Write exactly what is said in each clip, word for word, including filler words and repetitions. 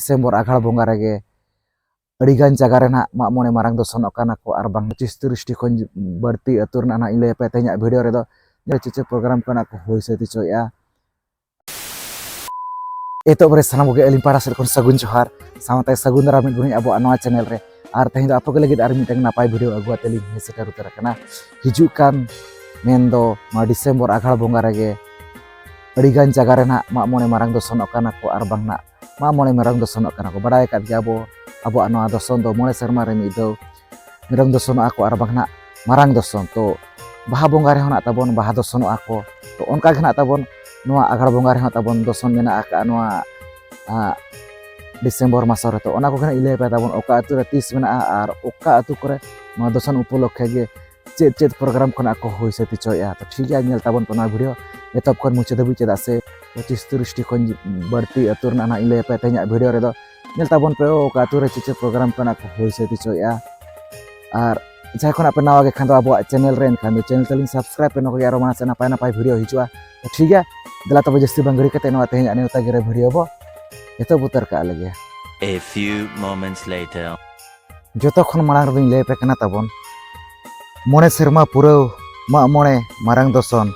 December ᱟᱜᱷᱟᱲ ᱵᱚᱸᱜᱟ ᱨᱮᱜᱮ ᱟᱹᱰᱤᱜᱟᱱ ᱡᱟᱭᱜᱟ ᱨᱮ ᱱᱟᱦᱟᱜ ᱢᱟᱜ ᱢᱚᱬᱮ ᱢᱟᱨᱟᱝ ᱫᱚᱥᱚᱱᱚᱜ ᱠᱟᱱᱟ ᱠᱚ, ᱟᱨ ᱵᱟᱝ ᱯᱚᱸᱪᱤᱥ ᱛᱤᱨᱤᱥ ᱴᱤ ᱠᱷᱚᱱ ᱵᱟᱹᱲᱛᱤ ᱟᱹᱛᱩ ᱨᱮᱱᱟᱜ ᱱᱟᱦᱟᱜ ᱤᱧ ᱞᱟᱹᱭ ᱟᱯᱮᱭᱟ ᱛᱮᱦᱮᱧᱟᱜ ᱵᱷᱤᱰᱤᱭᱳ ᱨᱮᱫᱚ᱾ ᱧᱮᱞ ᱪᱮᱫ ᱪᱮᱫ ᱯᱨᱳᱜᱨᱟᱢ ᱠᱚ ᱱᱟᱦᱟᱜ ᱠᱚ ᱦᱩᱭ ᱥᱟᱹᱛ ᱦᱚᱪᱚᱭᱮᱫᱼᱟ᱾ ᱮᱛᱚᱦᱚᱵ ᱨᱮ ᱥᱟᱱᱟᱢ ᱠᱚᱜᱮ ᱟᱹᱞᱤᱧ ᱯᱟᱦᱴᱟ ᱥᱮᱫ ᱠᱷᱚᱱ ᱥᱟᱹᱜᱩᱱ ᱡᱚᱦᱟᱨ, ᱥᱟᱶᱛᱮ ᱥᱟᱹᱜᱩᱱ ᱫᱟᱨᱟᱢ ᱢᱤᱫ ᱵᱚᱱ ᱟᱵᱚᱣᱟᱜ ᱱᱚᱣᱟ ᱪᱮᱱᱮᱞ ᱨᱮ᱾ ᱟᱨ ᱛᱮᱦᱮᱧ ᱫᱚ ᱟᱯᱮ ᱠᱚ ᱞᱟᱹᱜᱤᱫ ᱟᱨ ᱢᱤᱫᱴᱟᱝ ᱱᱟᱯᱟᱭ ᱵᱷᱤᱰᱤᱭᱳ ᱟᱹᱜᱩ ᱟᱛᱮ ᱞᱤᱧ ᱦᱮᱡ ᱥᱮᱴᱮᱨ ᱩᱛᱟᱹᱨ ᱟᱠᱟᱱᱟ᱾ ᱦᱤᱡᱩᱜ ᱠᱟᱱ ᱢᱮᱱᱫᱚ ᱱᱚᱣᱟ ᱰᱤᱥᱮᱢᱵᱚᱨ ᱟᱜᱷᱟᱲ ᱵᱚᱸᱜᱟ ᱨᱮᱜᱮ ᱟᱹᱰᱤᱜᱟᱱ ᱡᱟᱭᱜᱟ ᱨᱮ ᱱᱟᱦᱟᱜ ᱢᱟᱜ ᱢᱚᱬᱮ ᱢᱟᱨᱟᱝ ᱫᱚᱥᱚᱱᱚᱜ ᱠᱟᱱᱟ ᱠᱚ, ᱟᱨ ᱵᱟᱝ ᱱᱟᱦᱟᱜ ᱢᱟᱜ ᱢᱚᱬᱮ ᱢᱟᱨᱟᱝ ᱫᱚᱥᱚᱱᱚᱜ ᱠᱟᱱᱟ ᱠᱚ᱾ ᱵᱟᱲᱟᱭ ᱟᱠᱟᱫ ᱜᱮᱭᱟ ᱵᱚ, ᱟᱵᱚᱣᱟᱜ ᱱᱚᱣᱟ ᱫᱚᱥᱚᱱ ᱫᱚ ᱢᱚᱬᱮ ᱥᱮᱨᱢᱟ ᱨᱮ ᱢᱤᱫ ᱫᱷᱟᱣ ᱢᱮᱨᱚᱢ ᱫᱚᱥᱚᱱᱚᱜᱼᱟ ᱠᱚ, ᱟᱨ ᱵᱟᱝ ᱱᱟᱦᱟᱜ ᱢᱟᱨᱟᱝ ᱫᱚᱥᱚᱱ᱾ ᱛᱚ ᱵᱟᱦᱟ ᱵᱚᱸᱜᱟ ᱨᱮᱦᱚᱸ ᱱᱟᱜ ᱛᱟᱵᱚᱱ ᱵᱟᱦᱟ ᱫᱚᱥᱚᱱᱚᱜᱼᱟ ᱠᱚ᱾ ᱛᱚ ᱚᱱᱠᱟ ᱜᱮ ᱱᱟᱜ ᱛᱟᱵᱚᱱ ᱱᱚᱣᱟ ᱟᱜᱷᱟᱲ ᱵᱚᱸᱜᱟ ᱨᱮᱦᱚᱸ ᱛᱟᱵᱚᱱ ᱫᱚᱥᱚᱱ ᱢᱮᱱᱟᱜ ᱟᱠᱟᱫᱼᱟ ᱱᱚᱣᱟ, ᱟ, ᱰᱤᱥᱮᱢᱵᱚᱨ ᱢᱟᱥ ᱨᱮ᱾ ᱛᱚ ᱚᱱᱟ ᱠᱚᱜᱮ ᱱᱟᱜ ᱤᱧ ᱞᱟᱹᱭ ᱟᱯᱮ ᱛᱟᱵᱚᱱ, ᱚᱠᱟ ᱟᱹᱛᱩ ᱨᱮ ᱛᱤᱥ ᱢᱮᱱᱟᱜᱼᱟ ᱟᱨ ᱚᱠᱟ ᱟᱹᱛᱩ ᱠᱚᱨᱮ ᱱᱚᱣᱟ ᱫᱚᱥᱚᱱ ᱩᱯᱚᱞᱚᱠᱠᱷᱮ ᱜᱮ ᱪᱮᱫ ᱪᱮᱫ ᱯᱨᱳᱜᱨᱟᱢ ᱠᱚ ᱱᱟᱜ ᱠᱚ ᱦᱩᱭ ᱥᱟᱹᱛ ᱦᱚᱪᱚᱭᱮᱫᱼᱟ᱾ ᱛᱚ ᱴᱷᱤᱠ ᱜᱮᱭᱟ, ᱧᱮᱞ ᱛᱟᱵᱚᱱ ᱯᱮ ᱱᱚᱣᱟ ᱵᱷᱤᱰᱤᱭᱳ ᱮᱛᱚᱦᱚᱵ ᱠᱷᱚᱱ ᱢᱩᱪᱟᱹᱫ ᱫᱷᱟᱹᱵᱤᱡ, ᱪᱮᱫᱟᱜ ᱥᱮ ᱯᱚᱸᱪᱤᱥ ᱛᱤᱨᱤᱥ ᱴᱤ ᱠᱷᱚᱱ ᱵᱟᱹᱲᱛᱤ ᱟᱹᱛᱩ ᱨᱮᱱᱟᱜ ᱱᱟᱜ ᱤᱧ ᱞᱟᱹᱭ ᱟᱯᱮᱭᱟ ᱛᱮᱦᱮᱧᱟᱜ ᱵᱷᱤᱰᱤᱭᱳ ᱨᱮᱫᱚ᱾ ᱧᱮᱞ ᱛᱟᱵᱚᱱ ᱯᱮ ᱚᱠᱟ ᱟᱹᱛᱩ ᱨᱮ ᱪᱮᱫ ᱪᱮᱫ ᱯᱨᱳᱜᱨᱟᱢ ᱠᱚ ᱱᱟᱜ ᱠᱚ ᱦᱩᱭ ᱥᱟᱹᱛ ᱦᱚᱪᱚᱭᱮᱫᱼᱟ᱾ ᱟᱨ ᱡᱟᱦᱟᱸᱭ ᱠᱷᱚᱱᱟᱜ ᱯᱮ ᱱᱟᱣᱟ ᱜᱮ ᱠᱷᱟᱱ ᱫᱚ ᱟᱵᱚᱣᱟᱜ ᱪᱮᱱᱮᱞ ᱨᱮ, ᱮᱱᱠᱷᱟᱱ ᱫᱚ ᱪᱮᱱᱮᱞ ᱛᱟᱹᱞᱤᱧ ᱥᱟᱵᱥᱠᱨᱟᱭᱤᱵ ᱯᱮ, ᱱᱚᱝᱠᱟ ᱜᱮ ᱟᱨᱚ ᱢᱟᱲᱟᱝ ᱥᱮᱫ ᱱᱟᱯᱟᱭ ᱱᱟᱯᱟᱭ ᱵᱷᱤᱰᱤᱭᱳ ᱦᱤᱡᱩᱜᱼᱟ᱾ ᱛᱚ ᱴᱷᱤᱠ ᱜᱮᱭᱟ, ᱫᱮᱞᱟ ᱛᱚᱵᱮ ᱡᱟᱹᱥᱛᱤ ᱵᱟᱝ ᱜᱷᱟᱹᱲᱤ ᱠᱟᱛᱮ ᱱᱚᱣᱟ ᱛᱮᱦᱮᱧᱟᱜ ᱱᱮᱣᱛᱟ ᱜᱤᱨᱟᱹ ᱵᱷᱤᱰᱤᱭᱳ ᱵᱚ ᱮᱛᱚᱦᱚᱵ ᱩᱛᱟᱹᱨ ᱠᱟᱜ ᱞᱮᱜᱮ᱾ A few moments later. ᱡᱚᱛᱚ ᱠᱷᱚᱱ ᱢᱟᱲᱟᱝ ᱨᱮᱫᱚᱧ ᱞᱟᱹᱭ ᱟᱯᱮ ᱠᱟᱱᱟ ᱛᱟᱵᱚᱱ ᱢᱚᱬᱮ ᱥᱮᱨᱢᱟ ᱯᱩᱨᱟᱹᱣ ᱢᱟᱜ ᱢᱚᱬᱮ ᱢᱟᱨᱟᱝ ᱫᱚᱥᱚᱱ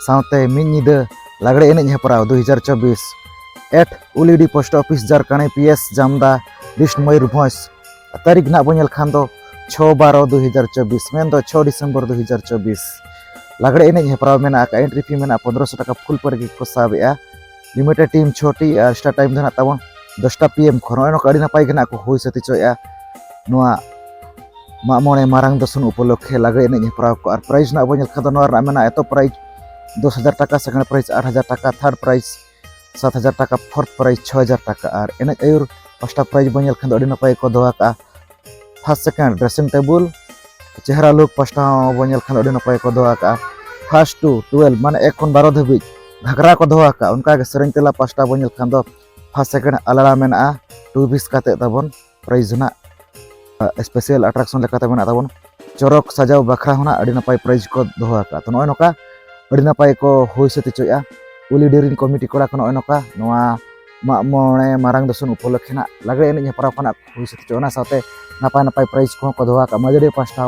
ᱥᱟᱶᱛᱮ ᱢᱤᱫ ᱧᱤᱫᱟᱹ ᱞᱟᱜᱽᱲᱮ ᱮᱱᱮᱡ ᱦᱮᱯᱨᱟᱣ ᱫᱩ ᱦᱟᱡᱟᱨ ᱪᱚᱵᱵᱤᱥ at Ulidih post office Jarkani P S Jamda dist Mayurbhanj. ᱛᱟᱹᱨᱤᱠᱷ ᱱᱟᱜ ᱵᱚᱱ ᱧᱮᱞ ᱠᱷᱟᱱ ᱫᱚ ᱪᱷᱚ ᱵᱟᱨᱚ ᱫᱩ ᱦᱟᱡᱟᱨ ᱪᱚᱵᱵᱤᱥ, ᱢᱮᱱᱫᱚ ᱪᱷᱚ ᱰᱤᱥᱮᱢᱵᱚᱨ ᱫᱩ ᱦᱟᱡᱟᱨ ᱪᱚᱵᱵᱤᱥ᱾ ᱞᱟᱜᱽᱲᱮ ᱮᱱᱮᱡ ᱦᱮᱯᱨᱟᱣ ᱢᱮᱱᱟᱜ ᱟᱠᱟᱫ, ᱮᱱᱴᱨᱤ ᱯᱷᱤ ᱢᱮᱱᱟᱜᱼᱟ ᱯᱚᱱᱫᱽᱨᱚᱥᱚ ᱴᱟᱠᱟ, ᱯᱷᱩᱞ ᱯᱟᱹᱭᱠᱟᱹᱨ ᱜᱮᱠᱚ ᱥᱟᱵ ᱮᱫᱼᱟ᱾ ᱞᱤᱢᱤᱴᱮᱰ ᱴᱤᱢ ᱪᱷᱚᱴᱤ ᱟᱨ ᱥᱴᱟᱨᱴ ᱴᱟᱭᱤᱢ ᱫᱚ ᱱᱟᱜ ᱛᱟᱵᱚᱱ ᱫᱚᱥᱴᱟ ᱯᱤ ᱮᱢ ᱠᱷᱚᱱ᱾ ᱱᱚᱜᱼᱚᱭ ᱱᱚᱝᱠᱟ ᱟᱹᱰᱤ ᱱᱟᱯᱟᱭ ᱜᱮ ᱱᱟᱜ ᱠᱚ ᱦᱩᱭ ᱥᱟᱹᱛ ᱦᱚᱪᱚᱭᱮᱫᱼᱟ ᱱᱚᱣᱟ ᱢᱟᱜ ᱢᱚᱬᱮ ᱢᱟᱨᱟᱝ ᱫᱚᱥᱚᱱ ᱩᱯᱚᱞᱚᱠᱠᱷᱮ ᱞᱟᱜᱽᱲᱮ ᱮᱱᱮᱡ ᱦᱮᱯᱨᱟᱣ ᱠᱚ᱾ ᱟᱨ ᱯᱨᱟᱭᱤᱡᱽ ᱱᱟᱜ ᱵᱚᱱ ᱧᱮᱞ ᱠᱷᱟᱱ ᱫᱚ ᱱᱚᱣᱟ ᱨᱮᱱᱟᱜ ᱢᱮᱱᱟᱜᱼᱟ ᱮᱛᱚᱦᱚᱵ ᱯᱨᱟᱭᱤᱡᱽ ᱫᱚᱥ ᱦᱟᱡᱟᱨ ᱴᱟᱠᱟ, ᱥᱮᱠᱮᱱᱰ ᱯᱨᱟᱭᱤᱡᱽ ᱟᱴ ᱦᱟᱡᱟᱨ ᱴᱟᱠᱟ, ᱛᱷᱟᱨᱰ ᱯᱨᱟᱭᱤᱡᱽ ᱥᱟᱛ ᱦᱟᱡᱟᱨ ᱴᱟᱠᱟ, ᱯᱷᱳᱨᱛᱷ ᱯᱨᱟᱭᱤᱡᱽ ᱪᱷᱚ ᱦᱟᱡᱟᱨ ᱴᱟᱠᱟ᱾ ᱟᱨ ᱮᱱᱮᱡ ᱟᱹᱭᱩᱨ ᱯᱟᱥᱴᱟ ᱯᱨᱟᱭᱤᱡᱽ ᱵᱚᱱ ᱧᱮᱞ ᱠᱷᱟᱱ ᱫᱚ ᱟᱹᱰᱤ ᱱᱟᱯᱟᱭ ᱠᱚ ᱫᱚᱦᱚ ᱟᱠᱟᱫᱼᱟ᱾ ᱯᱷᱟᱥᱴ, ᱥᱮᱠᱮᱱᱰ, ᱰᱨᱮᱥᱤᱝ ᱴᱮᱵᱩᱞ, ᱪᱮᱦᱨᱟ ᱞᱩᱠ ᱯᱟᱥᱴᱟ ᱦᱚᱸ ᱵᱚᱱ ᱧᱮᱞ ᱠᱷᱟᱱ ᱫᱚ ᱟᱹᱰᱤ ᱱᱟᱯᱟᱭ ᱠᱚ ᱫᱚᱦᱚ ᱟᱠᱟᱫᱼᱟ᱾ ᱯᱷᱟᱥᱴ ᱴᱩ ᱴᱩᱭᱮᱞᱵᱷ, ᱢᱟᱱᱮ ᱮᱠ ᱠᱷᱚᱱ ᱵᱟᱨᱚ ᱫᱷᱟᱹᱵᱤᱡ ᱜᱷᱟᱜᱽᱨᱟ ᱠᱚ ᱫᱚᱦᱚ ᱟᱠᱟᱫᱼᱟ᱾ ᱚᱱᱠᱟᱜᱮ ᱥᱮᱨᱮᱧ ᱛᱮᱞᱟ ᱯᱟᱥᱴᱟ ᱵᱚᱱ ᱧᱮᱞ ᱠᱷᱟᱱ ᱫᱚ ᱯᱷᱟᱥᱴ, ᱥᱮᱠᱮᱱᱰ, ᱟᱞᱟᱲᱟ ᱢᱮᱱᱟᱜᱼᱟ᱾ ᱴᱩ ᱯᱤᱥ ᱠᱟᱛᱮᱫ ᱛᱟᱵᱚᱱ ᱯᱨᱟᱭᱤᱡᱽ ᱨᱮᱱᱟᱜ ᱥᱯᱮᱥᱟᱞ ᱟᱴᱨᱟᱠᱥᱚᱱ ᱞᱮᱠᱟᱛᱮ ᱢᱮᱱᱟᱜ ᱛᱟᱵᱚᱱ ᱪᱚᱨᱚᱠ ᱥᱟᱡᱟᱣ ᱵᱟᱠᱷᱨᱟ ᱦᱚᱸ ᱱᱟᱜ ᱟᱹᱰᱤ ᱱᱟᱯᱟᱭ ᱯᱨᱟᱭᱤᱡᱽ ᱠᱚ ᱫᱚᱦᱚ ᱟᱠᱟᱫᱼᱟ᱾ ᱛᱚ ᱱᱚᱜᱼᱚᱭ ᱱᱚᱝᱠᱟ ᱟᱹᱰᱤ ᱱᱟᱯᱟᱭ ᱠᱚ ᱦᱩᱭ ᱥᱟᱹᱛ ᱦᱚᱪᱚᱭᱮᱫᱼᱟ᱾ ᱩᱞᱤᱰᱤ ᱨᱮᱱ ᱠᱚᱢᱤᱴᱤ ᱠᱚᱲᱟ ᱠᱚ ᱱᱚᱜᱼᱚᱭ ᱱᱚᱝᱠᱟ ᱱᱚᱣᱟ ᱢᱟᱜ ᱢᱚᱬᱮ ᱢᱟᱨᱟᱝ ᱫᱚᱥᱚᱱ ᱩᱯᱚᱞᱚᱠᱠᱷᱮ ᱱᱟᱜ ᱞᱟᱜᱽᱲᱮ ᱮᱱᱮᱡ ᱦᱮᱯᱨᱟᱣ ᱠᱚ ᱱᱟᱜ ᱦᱩᱭ ᱥᱟᱹᱛ ᱦᱚᱪᱚ᱾ ᱚᱱᱟ ᱥᱟᱶᱛᱮ ᱱᱟᱯᱟᱭ ᱱᱟᱯᱟᱭ ᱯᱨᱟᱭᱤᱡᱽ ᱠᱚᱦᱚᱸ ᱠᱚ ᱫᱚᱦᱚ ᱟᱠᱟᱫᱼᱟ, ᱢᱟᱹᱫᱟᱹᱲᱤᱭᱟᱹ ᱯᱟᱥᱴᱟ,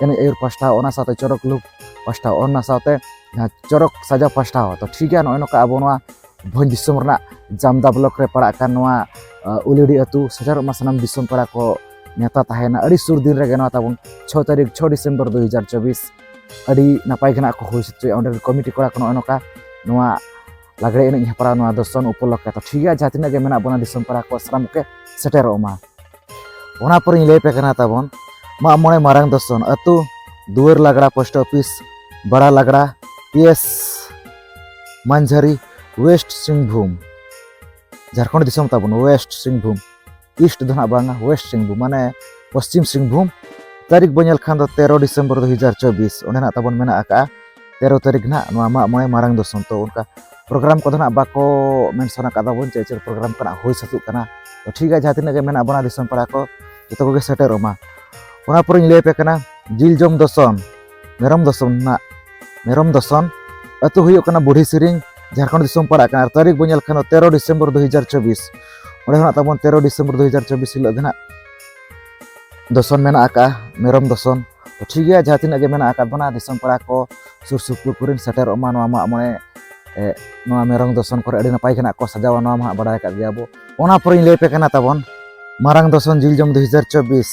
ᱮᱱᱮᱡ ᱟᱹᱭᱩᱨ ᱯᱟᱥᱴᱟ, ᱚᱱᱟ ᱥᱟᱶᱛᱮ ᱪᱚᱨᱚᱠ ᱞᱩᱠ ᱯᱟᱥᱴᱟ, ᱚᱱᱟ ᱥᱟᱶᱛᱮ ᱡᱟᱦᱟᱸ ᱪᱚᱨᱚᱠ ᱥᱟᱡᱟᱣ ᱯᱟᱥᱴᱟ ᱦᱚᱸ᱾ ᱛᱚ ᱴᱷᱤᱠ ᱜᱮᱭᱟ, ᱱᱚᱜᱼᱚᱭ ᱱᱚᱝᱠᱟ ᱟᱵᱚ ᱱᱚᱣᱟ ᱵᱷᱚᱸᱡᱽ ᱫᱤᱥᱚᱢ ᱨᱮᱱᱟᱜ ᱡᱟᱢᱫᱟ ᱵᱞᱚᱠ ᱨᱮ ᱯᱟᱲᱟᱜ ᱠᱟᱱ ᱱᱚᱣᱟ ᱩᱞᱤᱰᱤ ᱟᱹᱛᱩ ᱥᱮᱴᱮᱨᱚᱜ ᱢᱟ ᱥᱟᱱᱟᱢ ᱫᱤᱥᱚᱢ ᱯᱟᱲᱟ ᱠᱚ ᱱᱮᱣᱛᱟ ᱛᱟᱦᱮᱱᱟ᱾ ᱟᱹᱰᱤ ᱥᱩᱨ ᱫᱤᱱ ᱨᱮᱜᱮ ᱱᱚᱣᱟ ᱛᱟᱵᱚᱱ ᱪᱷᱚ ᱛᱟᱹᱨᱤᱠᱷ, ᱪᱷᱚ ᱰᱤᱥᱮᱢᱵᱚᱨ ᱫᱩ ᱦᱟᱡᱟᱨ ᱪᱚᱵᱵᱤᱥ᱾ ᱟᱹᱰᱤ ᱱᱟᱯᱟᱭ ᱜᱮ ᱱᱟᱜ ᱠᱚ ᱦᱩᱭ ᱥᱟᱹᱛ ᱦᱚᱪᱚᱭᱟ ᱚᱸᱰᱮ ᱨᱮᱱ ᱠᱚᱢᱤᱴᱤ ᱠᱚᱲᱟ ᱠᱚ ᱱᱚᱜᱼᱚᱭ ᱱᱚᱝᱠᱟ ᱱᱚᱣᱟ ᱞᱟᱜᱽᱲᱮ ᱮᱱᱮᱡ ᱦᱮᱯᱨᱟᱣ ᱱᱚᱣᱟ ᱫᱚᱥᱚᱱ ᱩᱯᱚᱞᱚᱠᱠᱷᱮ᱾ ᱛᱚ ᱴᱷᱤᱠ ᱜᱮᱭᱟ, ᱡᱟᱦᱟᱸ ᱛᱤᱱᱟᱹᱜ ᱜᱮ ᱢᱮᱱᱟᱜ ᱵᱚᱱᱟ ᱫᱤᱥᱚᱢ ᱯᱟᱲᱟ ᱠᱚ ᱥᱟᱱᱟᱢ ᱠᱚ ᱥᱮᱴᱮᱨᱚᱜ ᱢᱟ᱾ ᱚᱱᱟ ᱯᱚᱨᱮᱧ ᱞᱟᱹᱭ ᱟᱯᱮ ᱠᱟᱱᱟ ᱛᱟᱵᱚᱱ ᱢᱟᱜ ᱢᱚᱬᱮ ᱢᱟᱨᱟᱝ ᱫᱚᱥᱚᱱ ᱟᱹᱛᱩ ᱫᱩᱣᱟᱹᱨ ᱞᱟᱜᱽᱲᱟ, post office Bara Lagra, P S Manjhari, west Singhbhum, Jharkhand ᱫᱤᱥᱚᱢ ᱛᱟᱵᱚᱱ ᱳᱭᱮᱥᱴ ᱥᱤᱝᱵᱷᱩᱢ, ᱤᱥᱴ ᱫᱚ ᱱᱟᱜ ᱵᱟᱝᱟ, ᱳᱭᱮᱥᱴ ᱥᱤᱝᱵᱷᱩᱢ ᱢᱟᱱᱮ ᱯᱚᱥᱪᱤᱢ ᱥᱤᱝᱵᱷᱩᱢ᱾ ᱛᱟᱹᱨᱤᱠᱷ ᱵᱚᱱ ᱧᱮᱞ ᱠᱷᱟᱱ ᱫᱚ ᱛᱮᱨᱚ ᱰᱤᱥᱮᱢᱵᱚᱨ ᱫᱩ ᱦᱟᱡᱟᱨ ᱪᱚᱵᱵᱤᱥ, ᱚᱸᱰᱮ ᱱᱟᱜ ᱛᱟᱵᱚᱱ ᱢᱮᱱᱟᱜ ᱟᱠᱟᱜᱼᱟ ᱛᱮᱨᱚ ᱛᱟᱹᱨᱤᱠᱷ ᱱᱟᱜ ᱱᱚᱣᱟ ᱢᱟᱜ ᱢᱚᱬᱮ ᱢᱟᱨᱟᱝ ᱫᱚᱥᱚᱱ᱾ ᱛᱚ ᱚᱱᱠᱟ ᱯᱨᱳᱜᱨᱟᱢ ᱠᱚᱫᱚ ᱱᱟᱜ ᱵᱟᱠᱚ ᱢᱮᱱᱥᱚᱱ ᱟᱠᱟᱫᱟ ᱵᱚᱱ ᱪᱮᱫ ᱪᱮᱫ ᱯᱨᱳᱜᱨᱟᱢ ᱠᱚ ᱱᱟᱜ ᱦᱩᱭ ᱥᱟᱹᱛᱚᱜ ᱠᱟᱱᱟ᱾ ᱛᱚ ᱴᱷᱤᱠ ᱜᱮᱭᱟ, ᱡᱟᱦᱟᱸ ᱛᱤᱱᱟᱹᱜ ᱜᱮ ᱢᱮᱱᱟᱜ ᱵᱚᱱᱟ ᱫᱤᱥᱚᱢ ᱯᱟᱲᱟ ᱠᱚ ᱡᱚᱛᱚ ᱠᱚᱜᱮ ᱥᱮᱴᱮᱨᱚᱜ ᱢᱟ᱾ ᱚᱱᱟ ᱯᱚᱨᱮᱧ ᱞᱟᱹᱭ ᱟᱯᱮ ᱠᱟᱱᱟ ᱡᱤᱞ ᱡᱚᱢ ᱫᱚᱥᱚᱱ, ᱢᱮᱨᱚᱢ ᱫᱚᱥᱚᱱ ᱱᱟᱜ, ᱢᱮᱨᱚᱢ ᱫᱚᱥᱚᱱ ᱟᱹᱛᱩ ᱦᱩᱭᱩᱜ ᱠᱟᱱᱟ ᱵᱩᱲᱦᱤ ᱥᱮᱨᱮᱧ, ᱡᱷᱟᱲᱠᱷᱚᱸᱰ ᱫᱤᱥᱚᱢ ᱯᱟᱲᱟᱜ ᱠᱟᱱᱟ᱾ ᱟᱨ ᱛᱟᱹᱨᱤᱠᱷ ᱵᱚᱱ ᱧᱮᱞ ᱠᱷᱟᱱ ᱫᱚ ᱛᱮᱨᱚ ᱰᱤᱥᱮᱢᱵᱚᱨ ᱫᱩ ᱦᱟᱡᱟᱨ ᱪᱚᱵᱵᱤᱥ, ᱚᱸᱰᱮ ᱦᱚᱸ ᱱᱟᱜ ᱛᱟᱵᱚᱱ ᱛᱮᱨᱚ ᱰᱤᱥᱮᱢᱵᱚᱨ ᱫᱩ ᱦᱟᱡᱟᱨ ᱪᱚᱵᱵᱤᱥ ᱦᱤᱞᱳᱜ ᱜᱮ ᱱᱟᱜ ᱫᱚᱥᱚᱱ ᱢᱮᱱᱟᱜ ᱟᱠᱟᱫᱼᱟ, ᱢᱮᱨᱚᱢ ᱫᱚᱥᱚᱱ᱾ ᱛᱚ ᱴᱷᱤᱠ ᱜᱮᱭᱟ, ᱡᱟᱦᱟᱸ ᱛᱤᱱᱟᱹᱜ ᱜᱮ ᱢᱮᱱᱟᱜ ᱟᱠᱟᱫ ᱵᱚᱱᱟ ᱫᱤᱥᱚᱢ ᱯᱟᱲᱟ ᱠᱚ ᱥᱩᱨ ᱥᱩᱯᱩᱨ ᱠᱚᱨᱮᱱ ᱥᱮᱴᱮᱨᱚᱜ ᱢᱟ ᱱᱚᱣᱟ ᱢᱟᱜ ᱢᱚᱬᱮ, ᱮ, ᱱᱚᱣᱟ ᱢᱮᱨᱚᱢ ᱫᱚᱥᱚᱱ ᱠᱚᱨᱮ ᱟᱹᱰᱤ ᱱᱟᱯᱟᱭ ᱜᱮ ᱱᱟᱜ ᱠᱚ ᱥᱟᱡᱟᱣᱟ, ᱱᱚᱣᱟ ᱢᱟ ᱦᱟᱸᱜ ᱵᱟᱰᱟᱭ ᱟᱠᱟᱫ ᱜᱮᱭᱟ ᱵᱚ᱾ ᱚᱱᱟ ᱯᱚᱨᱮᱧ ᱞᱟᱹᱭ ᱟᱯᱮ ᱠᱟᱱᱟ ᱛᱟᱵᱚᱱ ᱢᱟᱨᱟᱝ ᱫᱚᱥᱚᱱ ᱡᱤᱞ ᱡᱚᱢ ᱫᱩ ᱦᱟᱡᱟᱨ ᱪᱚᱵᱵᱤᱥ᱾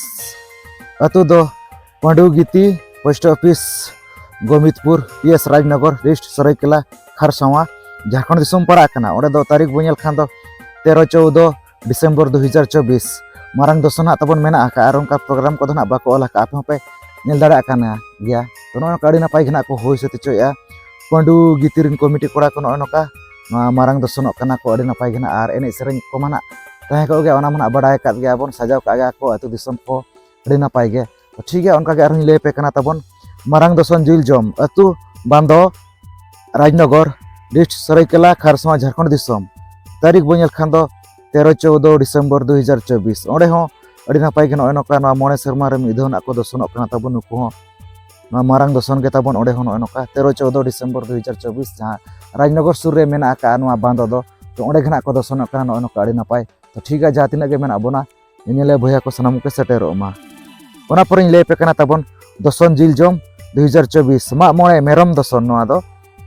ᱟᱹᱛᱩ ᱫᱚ Pandu Giti, post office Gomitpur, P S Rajnagar, dist Saraikela Kharsawan, Jharkhand ᱫᱤᱥᱚᱢ ᱯᱟᱲᱟᱜ ᱠᱟᱱᱟ᱾ ᱚᱸᱰᱮ ᱫᱚ ᱛᱟᱹᱨᱤᱠᱷ ᱵᱚᱱ ᱧᱮᱞ ᱠᱷᱟᱱ ᱫᱚ ᱛᱮᱨᱚ ᱪᱳᱣᱫᱚ ᱰᱤᱥᱮᱢᱵᱚᱨ ᱫᱩ ᱦᱟᱡᱟᱨ ᱪᱚᱵᱵᱤᱥ᱾ ᱢᱟᱨᱟᱝ ᱫᱚᱥᱚᱱ ᱦᱟᱸᱜ ᱛᱟᱵᱚᱱ ᱢᱮᱱᱟᱜ ᱟᱠᱟᱫᱼᱟ, ᱟᱨ ᱚᱱᱠᱟ ᱯᱨᱳᱜᱨᱟᱢ ᱠᱚᱫᱚ ᱱᱟᱜ ᱵᱟᱠᱚ ᱚᱞ ᱟᱠᱟᱫᱼᱟ, ᱟᱯᱮ ᱦᱚᱸᱯᱮ ᱧᱮᱞ ᱫᱟᱲᱮᱭᱟᱜ ᱠᱟᱱᱟ ᱜᱮᱭᱟ᱾ ᱛᱚ ᱱᱚᱜᱼᱚᱭ ᱱᱚᱝᱠᱟ ᱟᱹᱰᱤ ᱱᱟᱯᱟᱭ ᱜᱮ ᱱᱟᱜ ᱠᱚ ᱦᱩᱭ ᱥᱟᱹᱛ ᱦᱚᱪᱚᱭᱮᱫᱼᱟ ᱯᱟᱺᱰᱩ ᱜᱤᱛᱤ ᱨᱮᱱ ᱠᱚᱢᱤᱴᱤ ᱠᱚᱲᱟ ᱠᱚ᱾ ᱱᱚᱜᱼᱚᱭ ᱱᱚᱝᱠᱟ ᱱᱚᱣᱟ ᱢᱟᱨᱟᱝ ᱫᱚᱥᱚᱱᱚᱜ ᱠᱟᱱᱟ ᱠᱚ, ᱟᱹᱰᱤ ᱱᱟᱯᱟᱭ ᱜᱮ ᱱᱟᱜ᱾ ᱟᱨ ᱮᱱᱮᱡ ᱥᱮᱨᱮᱧ ᱠᱚᱢᱟ ᱱᱟᱜ ᱛᱟᱦᱮᱸ ᱠᱚᱜ ᱜᱮᱭᱟ, ᱚᱱᱟ ᱢᱟ ᱱᱟᱜ ᱵᱟᱰᱟᱭ ᱟᱠᱟᱫ ᱜᱮᱭᱟ ᱵᱚᱱ, ᱥᱟᱡᱟᱣ ᱠᱟᱜ ᱜᱮᱭᱟ ᱠᱚ ᱟᱹᱛᱩ ᱫᱤᱥᱚᱢ ᱠᱚ, ᱟᱹᱰᱤ ᱱᱟᱯᱟᱭ ᱜᱮ᱾ ᱛᱚ ᱴᱷᱤᱠ ᱜᱮᱭᱟ, ᱚᱱᱠᱟ ᱜᱮ ᱟᱨᱦᱚᱸᱧ ᱞᱟᱹᱭ ᱟᱯᱮ ᱠᱟᱱᱟ ᱛᱟᱵᱚᱱ ᱢᱟᱨᱟᱝ ᱫᱚᱥᱚᱱ ᱡᱤᱞ ᱡᱚᱢ ᱟᱹᱛᱩ ᱵᱟᱸᱫᱚ, ᱨᱟᱡᱽᱱᱚᱜᱚᱨ, ᱰᱤᱥᱴ ᱥᱚᱨᱟᱭᱠᱮᱞᱟ ᱠᱷᱟᱨᱥᱚᱶᱟ, ᱡᱷᱟᱲᱠᱷᱚᱸᱰ ᱫᱤᱥᱚᱢ᱾ ᱛᱟᱹᱨᱤᱠᱷ ᱵᱚᱱ ᱧᱮᱞ ᱠᱷᱟᱱ ᱫᱚ ᱛᱮᱨᱚ ᱪᱳᱣᱫᱚ ᱰᱤᱥᱮᱢᱵᱚᱨ ᱫᱩ ᱦᱟᱡᱟᱨ ᱪᱚᱵᱵᱤᱥ᱾ ᱚᱸᱰᱮ ᱦᱚᱸ ᱟᱹᱰᱤ ᱱᱟᱯᱟᱭ ᱜᱮ ᱱᱚᱜᱼᱚᱭ ᱱᱚᱝᱠᱟ ᱱᱚᱣᱟ ᱢᱚᱬᱮ ᱥᱮᱨᱢᱟ ᱨᱮ ᱢᱤᱫ ᱫᱷᱟᱣ ᱱᱟᱜ ᱠᱚ ᱫᱚᱥᱚᱱᱚᱜ ᱠᱟᱱᱟ ᱛᱟᱵᱚᱱ ᱱᱩᱠᱩ ᱦᱚᱸ᱾ ᱱᱚᱣᱟ ᱢᱟᱨᱟᱝ ᱫᱚᱥᱚᱱ ᱜᱮ ᱛᱟᱵᱚᱱ ᱚᱸᱰᱮ ᱦᱚᱸ ᱱᱚᱜᱼᱚᱭ ᱱᱚᱝᱠᱟ ᱛᱮᱨᱚ ᱪᱳᱣᱫᱚ ᱰᱤᱥᱮᱢᱵᱚᱨ ᱫᱩ ᱦᱟᱡᱟᱨ ᱪᱚᱵᱵᱤᱥ, ᱡᱟᱦᱟᱸ ᱨᱟᱡᱽᱱᱚᱜᱚᱨ ᱥᱩᱨ ᱨᱮ ᱢᱮᱱᱟᱜ ᱟᱠᱟᱫᱼᱟ ᱱᱚᱣᱟ ᱵᱟᱸᱫᱚ ᱫᱚ, ᱛᱚ ᱚᱸᱰᱮ ᱜᱮ ᱱᱟᱜ ᱠᱚ ᱫᱚᱥᱚᱱᱚᱜ ᱠᱟᱱᱟ᱾ ᱱᱚᱜᱼᱚᱭ ᱱᱚᱝᱠᱟ ᱟᱹᱰᱤ ᱱᱟᱯᱟᱭ᱾ ᱛᱚ ᱴᱷᱤᱠ ᱜᱮᱭᱟ, ᱡᱟᱦᱟᱸ ᱛᱤᱱᱟᱹᱜ ᱜᱮ ᱢᱮᱱᱟᱜ ᱵᱚᱱᱟ ᱧᱮᱧᱮᱞᱤᱭᱟᱹ ᱵᱚᱭᱦᱟ ᱠᱚ, ᱥᱟᱱᱟᱢ ᱠᱚ ᱥᱮᱴᱮᱨᱚᱜ ᱢᱟ᱾ ᱚᱱᱟ ᱯᱚᱨᱮᱧ ᱞᱟᱹᱭ ᱟᱯᱮ ᱠᱟᱱᱟ ᱛᱟᱵᱚᱱ ᱫᱚᱥᱚᱱ ᱡᱤᱞ ᱡᱚᱢ ᱫᱩ ᱦᱟᱡᱟᱨ ᱪᱚᱵᱵᱤᱥ ᱢᱟᱜ ᱢᱚᱬᱮ ᱢᱮᱨᱚᱢ ᱫᱚᱥᱚᱱ᱾ ᱱᱚᱣᱟ ᱫᱚ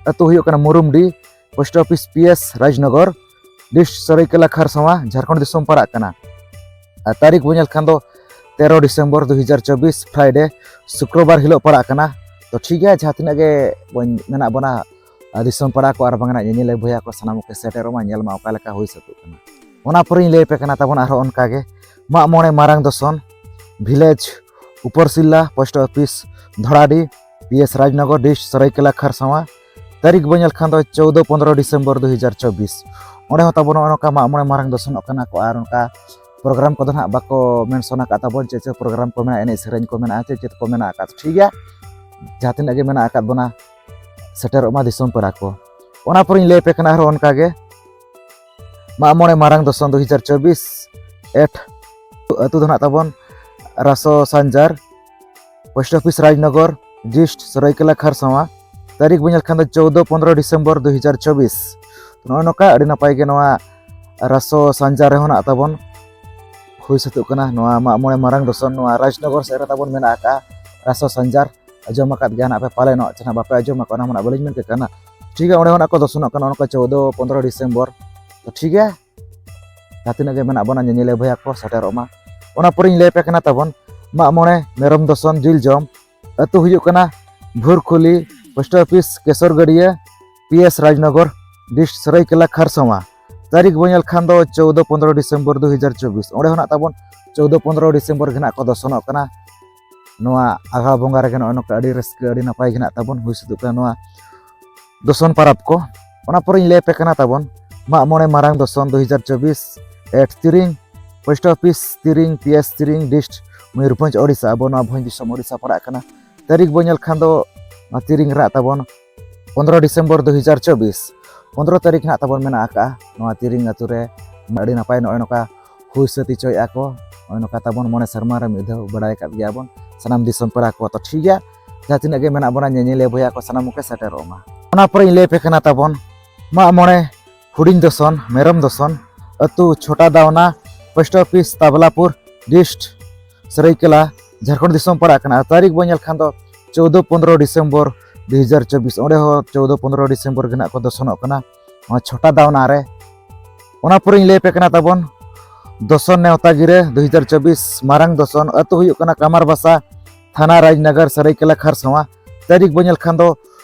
ᱟᱹᱛᱩ ᱦᱩᱭᱩᱜ ᱠᱟᱱᱟ Murumdih, post office P S Rajnagar, dist Saraikela Kharsawan, Jharkhand ᱫᱤᱥᱚᱢ ᱯᱟᱲᱟᱜ ᱠᱟᱱᱟ᱾ ᱟᱨ ᱛᱟᱹᱨᱤᱠᱷ ᱵᱚᱱ ᱧᱮᱞ ᱠᱷᱟᱱ ᱫᱚ ᱛᱮᱨᱚ ᱰᱤᱥᱮᱢᱵᱚᱨ ᱫᱩ ᱦᱟᱡᱟᱨ ᱪᱚᱵᱵᱤᱥ, ᱯᱷᱨᱟᱭᱰᱮ, ᱥᱩᱠᱨᱚᱵᱟᱨ ᱦᱤᱞᱳᱜ ᱯᱟᱲᱟᱜ ᱠᱟᱱᱟ᱾ ᱛᱚ ᱴᱷᱤᱠ ᱜᱮᱭᱟ, ᱡᱟᱦᱟᱸ ᱛᱤᱱᱟᱹᱜ ᱜᱮ ᱵᱚᱱ ᱢᱮᱱᱟᱜ ᱵᱚᱱᱟ, ᱟᱨ ᱫᱤᱥᱚᱢ ᱯᱟᱲᱟ ᱠᱚ ᱟᱨ ᱵᱟᱝ ᱱᱟᱜ ᱧᱮᱧᱮᱞᱤᱭᱟᱹ ᱵᱚᱭᱦᱟ ᱠᱚ, ᱥᱟᱱᱟᱢ ᱠᱚ ᱥᱮᱴᱮᱨᱚᱜ ᱢᱟ, ᱧᱮᱞ ᱢᱟ ᱚᱠᱟ ᱞᱮᱠᱟ ᱦᱩᱭ ᱥᱟᱹᱛᱚᱜ ᱠᱟᱱᱟ᱾ ᱚᱱᱟ ᱯᱚᱨᱮᱧ ᱞᱟᱹᱭ ᱟᱯᱮ ᱠᱟᱱᱟ ᱛᱟᱵᱚᱱ ᱟᱨᱦᱚᱸ ᱚᱱᱠᱟ ᱜᱮ ᱢᱟᱜ ᱢᱚᱬᱮ ᱢᱟᱨᱟᱝ ᱫᱚᱥᱚᱱ, village Uparsila, post office Dhoradih, P S Rajnagar, dist Saraikela Kharsawan. ᱛᱟᱹᱨᱤᱠᱷ ᱵᱚᱱ ᱧᱮᱞ ᱠᱷᱟᱱ ᱫᱚ ᱪᱳᱫᱚ ᱯᱚᱱᱨᱚ ᱰᱤᱥᱮᱢᱵᱚᱨ ᱫᱩ ᱦᱟᱡᱟᱨ ᱪᱚᱵᱵᱤᱥ᱾ ᱚᱸᱰᱮ ᱦᱚᱸ ᱛᱟᱵᱚᱱ ᱱᱚᱜᱼᱚ ᱱᱚᱝᱠᱟ ᱢᱟᱜ ᱢᱚᱬᱮ ᱢᱟᱨᱟᱝ ᱫᱚᱥᱚᱱᱚᱜ ᱠᱟᱱᱟ ᱠᱚ, ᱟᱨ ᱚᱱᱠᱟ ᱯᱨᱳᱜᱨᱟᱢ ᱠᱚᱫᱚ ᱱᱟᱦᱟᱜ ᱵᱟᱠᱚ ᱢᱮᱱᱥᱚᱱ ᱟᱠᱟᱫ ᱛᱟᱵᱚᱱ, ᱪᱮᱫ ᱪᱮᱫ ᱯᱨᱳᱜᱨᱟᱢ ᱠᱚ ᱢᱮᱱᱟᱜᱼᱟ, ᱮᱱᱮᱡ ᱥᱮᱨᱮᱧ ᱠᱚ ᱢᱮᱱᱟᱜᱼᱟ, ᱪᱮᱫ ᱪᱮᱫ ᱠᱚ ᱢᱮᱱᱟᱜ ᱟᱠᱟᱫ᱾ ᱴᱷᱤᱠ ᱜᱮᱭᱟ, ᱡᱟᱦᱟᱸ ᱛᱤᱱᱟᱹᱜ ᱜᱮ ᱢᱮᱱᱟᱜ ᱟᱠᱟᱫ ᱵᱚᱱᱟ, ᱥᱮᱴᱮᱨᱚᱜ ᱢᱟ ᱫᱤᱥᱚᱢ ᱯᱮᱲᱟ ᱠᱚ᱾ ᱚᱱᱟ ᱯᱚᱨᱮᱧ ᱞᱟᱹᱭ ᱟᱯᱮ ᱠᱟᱱᱟ ᱟᱨᱦᱚᱸ ᱚᱱᱠᱟ ᱜᱮ ᱢᱟᱜ ᱢᱚᱬᱮ ᱢᱟᱨᱟᱝ ᱫᱚᱥᱚᱱ ᱫᱩ ᱦᱟᱡᱟᱨ ᱪᱚᱵᱵᱤᱥ᱾ ᱮᱴ ᱟᱹᱛᱩ ᱫᱚ ᱱᱟᱦᱟᱜ ᱛᱟᱵᱚᱱ ᱨᱟᱥᱚ Sanjar, post office Rajnagar, dist Saraikela Kharsawan. ᱛᱟᱹᱨᱤᱠᱷ ᱵᱚᱱ ᱧᱮᱞ ᱠᱷᱟᱱ ᱫᱚ ᱪᱳᱫᱚ ᱯᱚᱱᱨᱚ ᱰᱤᱥᱮᱢᱵᱚᱨ ᱫᱩ ᱦᱟᱡᱟᱨ ᱪᱚᱵᱵᱤᱥ᱾ ᱱᱚᱜᱼᱚᱭ ᱱᱚᱝᱠᱟ ᱟᱹᱰᱤ ᱱᱟᱯᱟᱭ ᱜᱮ ᱱᱚᱣᱟ ᱨᱟᱥᱚ ᱥᱟᱱᱡᱟᱨ ᱨᱮᱦᱚᱸ ᱱᱟᱜ ᱛᱟᱵᱚᱱ ᱦᱩᱭ ᱥᱟᱹᱛᱚᱜ ᱠᱟᱱᱟ᱾ ᱱᱚᱣᱟ ᱢᱟᱜ ᱢᱚᱬᱮ ᱢᱟᱨᱟᱝ ᱫᱚᱥᱚᱱ ᱱᱚᱣᱟ ᱨᱟᱡᱽᱱᱚᱜᱚᱨ ᱥᱮᱫ ᱨᱮ ᱛᱟᱵᱚᱱ ᱢᱮᱱᱟᱜ ᱟᱠᱟᱫᱼᱟ ᱨᱟᱥᱚ ᱥᱟᱱᱡᱟᱨ᱾ ᱟᱸᱡᱚᱢ ᱟᱠᱟᱫ ᱜᱮᱭᱟ ᱱᱟᱜ ᱯᱮ ᱯᱟᱞᱮᱱᱚᱜ, ᱪᱮ ᱱᱟᱜ ᱵᱟᱯᱮ ᱟᱸᱡᱚᱢ ᱟᱠᱟᱫ, ᱚᱱᱟ ᱢᱟ ᱱᱟᱜ ᱵᱟᱹᱞᱤᱧ ᱢᱮᱱ ᱠᱮᱫ ᱠᱟᱱᱟ᱾ ᱴᱷᱤᱠ ᱜᱮᱭᱟ, ᱚᱸᱰᱮ ᱦᱚᱸ ᱱᱟᱜ ᱠᱚ ᱫᱚᱥᱚᱱᱚᱜ ᱠᱟᱱᱟ ᱚᱱᱠᱟ ᱪᱳᱫᱚ ᱯᱚᱱᱨᱚ ᱰᱤᱥᱮᱢᱵᱚᱨ᱾ ᱛᱚ ᱴᱷᱤᱠ ᱜᱮᱭᱟ, ᱡᱟᱦᱟᱸ ᱛᱤᱱᱟᱹᱜ ᱜᱮ ᱢᱮᱱᱟᱜ ᱵᱚᱱᱟ ᱧᱮᱧᱮᱞᱤᱭᱟᱹ ᱵᱚᱭᱦᱟ ᱠᱚ ᱥᱮᱴᱮᱨᱚᱜ ᱢᱟ᱾ ᱚᱱᱟ ᱯᱚᱨᱮᱧ ᱞᱟᱹᱭ ᱟᱯᱮ ᱠᱟᱱᱟ ᱛᱟᱵᱚᱱ ᱢᱟᱜ ᱢᱚᱬᱮ ᱢᱮᱨᱚᱢ ᱫᱚᱥᱚᱱ ᱡᱤᱞ ᱡᱚᱢ᱾ ᱟᱹᱛᱩ ᱦᱩᱭᱩᱜ ᱠᱟᱱᱟ Bhurkhuli, post office Kesargaria, P S Rajnagar, dist Saraikela Kharsawan. ᱛᱟᱹᱨᱤᱠᱷ ᱵᱚᱱ ᱧᱮᱞ ᱠᱷᱟᱱ ᱫᱚ ᱪᱳᱫᱚ ᱯᱚᱱᱨᱚ ᱰᱤᱥᱮᱢᱵᱚᱨ ᱫᱩ ᱦᱟᱡᱟᱨ ᱪᱚᱵᱵᱤᱥ᱾ ᱚᱸᱰᱮ ᱦᱚᱸ ᱱᱟᱜ ᱛᱟᱵᱚᱱ ᱪᱳᱫᱚ ᱯᱚᱱᱨᱚ ᱰᱤᱥᱮᱢᱵᱚᱨ ᱜᱮ ᱱᱟᱜ ᱠᱚ ᱫᱚᱥᱚᱱᱚᱜ ᱠᱟᱱᱟ᱾ ᱱᱚᱣᱟ ᱟᱜᱷᱟᱲ ᱵᱚᱸᱜᱟ ᱨᱮᱜᱮ ᱱᱚᱜᱼᱚᱭ ᱱᱚᱝᱠᱟ ᱟᱹᱰᱤ ᱨᱟᱹᱥᱠᱟᱹ, ᱟᱹᱰᱤ ᱱᱟᱯᱟᱭ ᱜᱮ ᱱᱟᱜ ᱛᱟᱵᱚᱱ ᱦᱩᱭ ᱥᱟᱹᱛᱚᱜ ᱠᱟᱱᱟ ᱱᱚᱣᱟ ᱫᱚᱥᱚᱱ ᱯᱟᱨᱟᱵᱽ ᱠᱚ᱾ ᱚᱱᱟ ᱯᱚᱨᱮᱧ ᱞᱟᱹᱭ ᱟᱯᱮ ᱠᱟᱱᱟ ᱛᱟᱵᱚᱱ ᱢᱟᱜ ᱢᱚᱬᱮ ᱢᱟᱨᱟᱝ ᱫᱚᱥᱚᱱ ᱫᱩ ᱦᱟᱡᱟᱨ ᱪᱚᱵᱵᱤᱥ᱾ At Tiring, post office Tiring, P S Tiring, dist Mayurbhanj, Odisha. ᱟᱵᱚ ᱱᱚᱣᱟ ᱵᱷᱚᱸᱡᱽ ᱫᱤᱥᱚᱢ ᱳᱰᱤᱥᱟ ᱯᱟᱲᱟᱜ ᱠᱟᱱᱟ᱾ ᱛᱟᱹᱨᱤᱠᱷ ᱵᱚᱱ ᱧᱮᱞ ᱠᱷᱟᱱ ᱫᱚ ᱱᱚᱣᱟ ᱛᱤᱨᱤᱝ ᱨᱮ ᱛᱟᱵᱚᱱ ᱯᱚᱱᱨᱚ ᱰᱤᱥᱮᱢᱵᱚᱨ ᱫᱩ ᱦᱟᱡᱟᱨ ᱪᱚᱵᱵᱤᱥ, ᱯᱚᱱᱨᱚ ᱛᱟᱹᱨᱤᱠᱷ ᱱᱟᱜ ᱛᱟᱵᱚᱱ ᱢᱮᱱᱟᱜ ᱟᱠᱟᱫᱼᱟ ᱱᱚᱣᱟ ᱛᱤᱨᱤᱝ ᱟᱹᱛᱩ ᱨᱮ᱾ ᱟᱹᱰᱤ ᱱᱟᱯᱟᱭ ᱱᱚᱜᱼᱚᱭ ᱱᱚᱝᱠᱟ ᱦᱩᱭ ᱥᱟᱹᱛ ᱦᱚᱪᱚᱭᱮᱫᱼᱟ ᱠᱚ᱾ ᱱᱚᱜᱼᱚᱭ ᱱᱚᱝᱠᱟ ᱛᱟᱵᱚᱱ ᱢᱚᱬᱮ ᱥᱮᱨᱢᱟ ᱨᱮ ᱢᱤᱫ ᱫᱷᱟᱣ, ᱵᱟᱲᱟᱭ ᱟᱠᱟᱫ ᱜᱮᱭᱟ ᱵᱚᱱ ᱥᱟᱱᱟᱢ ᱫᱤᱥᱚᱢ ᱯᱮᱲᱟ ᱠᱚ᱾ ᱛᱚ ᱴᱷᱤᱠ ᱜᱮᱭᱟ, ᱡᱟᱦᱟᱸ ᱛᱤᱱᱟᱹᱜ ᱜᱮ ᱢᱮᱱᱟᱜ ᱵᱚᱱᱟ ᱧᱮᱧᱮᱞᱤᱭᱟᱹ ᱵᱚᱭᱦᱟ ᱠᱚ, ᱥᱟᱱᱟᱢ ᱠᱚ ᱥᱮᱴᱮᱨᱚᱜ ᱢᱟ᱾ ᱚᱱᱟ ᱯᱚᱨᱮᱧ ᱞᱟᱹᱭ ᱟᱯᱮ ᱠᱟᱱᱟ ᱛᱟᱵᱚᱱ ᱢᱟᱜ ᱢᱚᱬᱮ ᱦᱩᱰᱤᱧ ᱫᱚᱥᱚᱱ, ᱢᱮᱨᱚᱢ ᱫᱚᱥᱚᱱ, ᱟᱹᱛᱩ ᱪᱷᱳᱴᱟ ᱫᱟᱣᱱᱟ, ᱯᱳᱥᱴ ᱚᱯᱷᱤᱥ ᱛᱟᱵᱞᱟᱯᱩᱨ, ᱰᱤᱥᱴ ᱥᱟᱹᱨᱟᱹᱭᱠᱮᱞᱟ, ᱡᱷᱟᱲᱠᱷᱚᱸᱰ ᱫᱤᱥᱚᱢ ᱯᱟᱲᱟᱜ ᱠᱟᱱᱟ᱾ ᱟᱨ ᱛᱟᱹᱨᱤᱠᱷ ᱵᱚᱱ ᱧᱮᱞ ᱠᱷᱟᱱ ᱫᱚ ᱪᱳᱣᱫᱚ ᱯᱚᱱᱫᱽᱨᱚ ᱰᱤᱥᱮᱢᱵᱚᱨ ᱫᱩ ᱦᱟᱡᱟᱨ ᱪᱚᱵᱵᱤᱥ, ᱚᱸᱰᱮ ᱦᱚᱸ ᱪᱳᱣᱫᱚ ᱯᱚᱱᱫᱽᱨᱚ ᱰᱤᱥᱮᱢᱵᱚᱨ ᱜᱮ ᱱᱟᱜ ᱠᱚ ᱫᱚᱥᱚᱱᱚᱜ ᱠᱟᱱᱟ, ᱱᱚᱣᱟ ᱪᱷᱳᱴᱟ ᱫᱟᱣᱱᱟ ᱨᱮ᱾ ᱚᱱᱟ ᱯᱚᱨᱮᱧ ᱞᱟᱹᱭ ᱟᱯᱮ ᱠᱟᱱᱟ ᱛᱟᱵᱚᱱ ᱫᱚᱥᱚᱱ ᱱᱮᱣᱛᱟ ᱜᱤᱨᱟᱹ ᱫᱩ ᱦᱟᱡᱟᱨ ᱪᱚᱵᱵᱤᱥ, ᱢᱟᱨᱟᱝ ᱫᱚᱥᱚᱱ, ᱟᱹᱛᱩ ᱦᱩᱭᱩᱜ ᱠᱟᱱᱟ ᱠᱟᱢᱟᱨᱵᱟᱥᱟ, ᱛᱷᱟᱱᱟ ᱨᱟᱡᱽᱱᱚᱜᱚᱨ, ᱥᱟᱹᱨᱟᱹᱭᱠᱮᱞᱟ ᱠᱷᱟᱨᱥᱟᱣᱟ᱾ ᱛᱟᱹᱨᱤᱠᱷ ᱵᱚᱱ ᱧᱮᱞ ᱠᱷᱟᱱ ᱫᱚ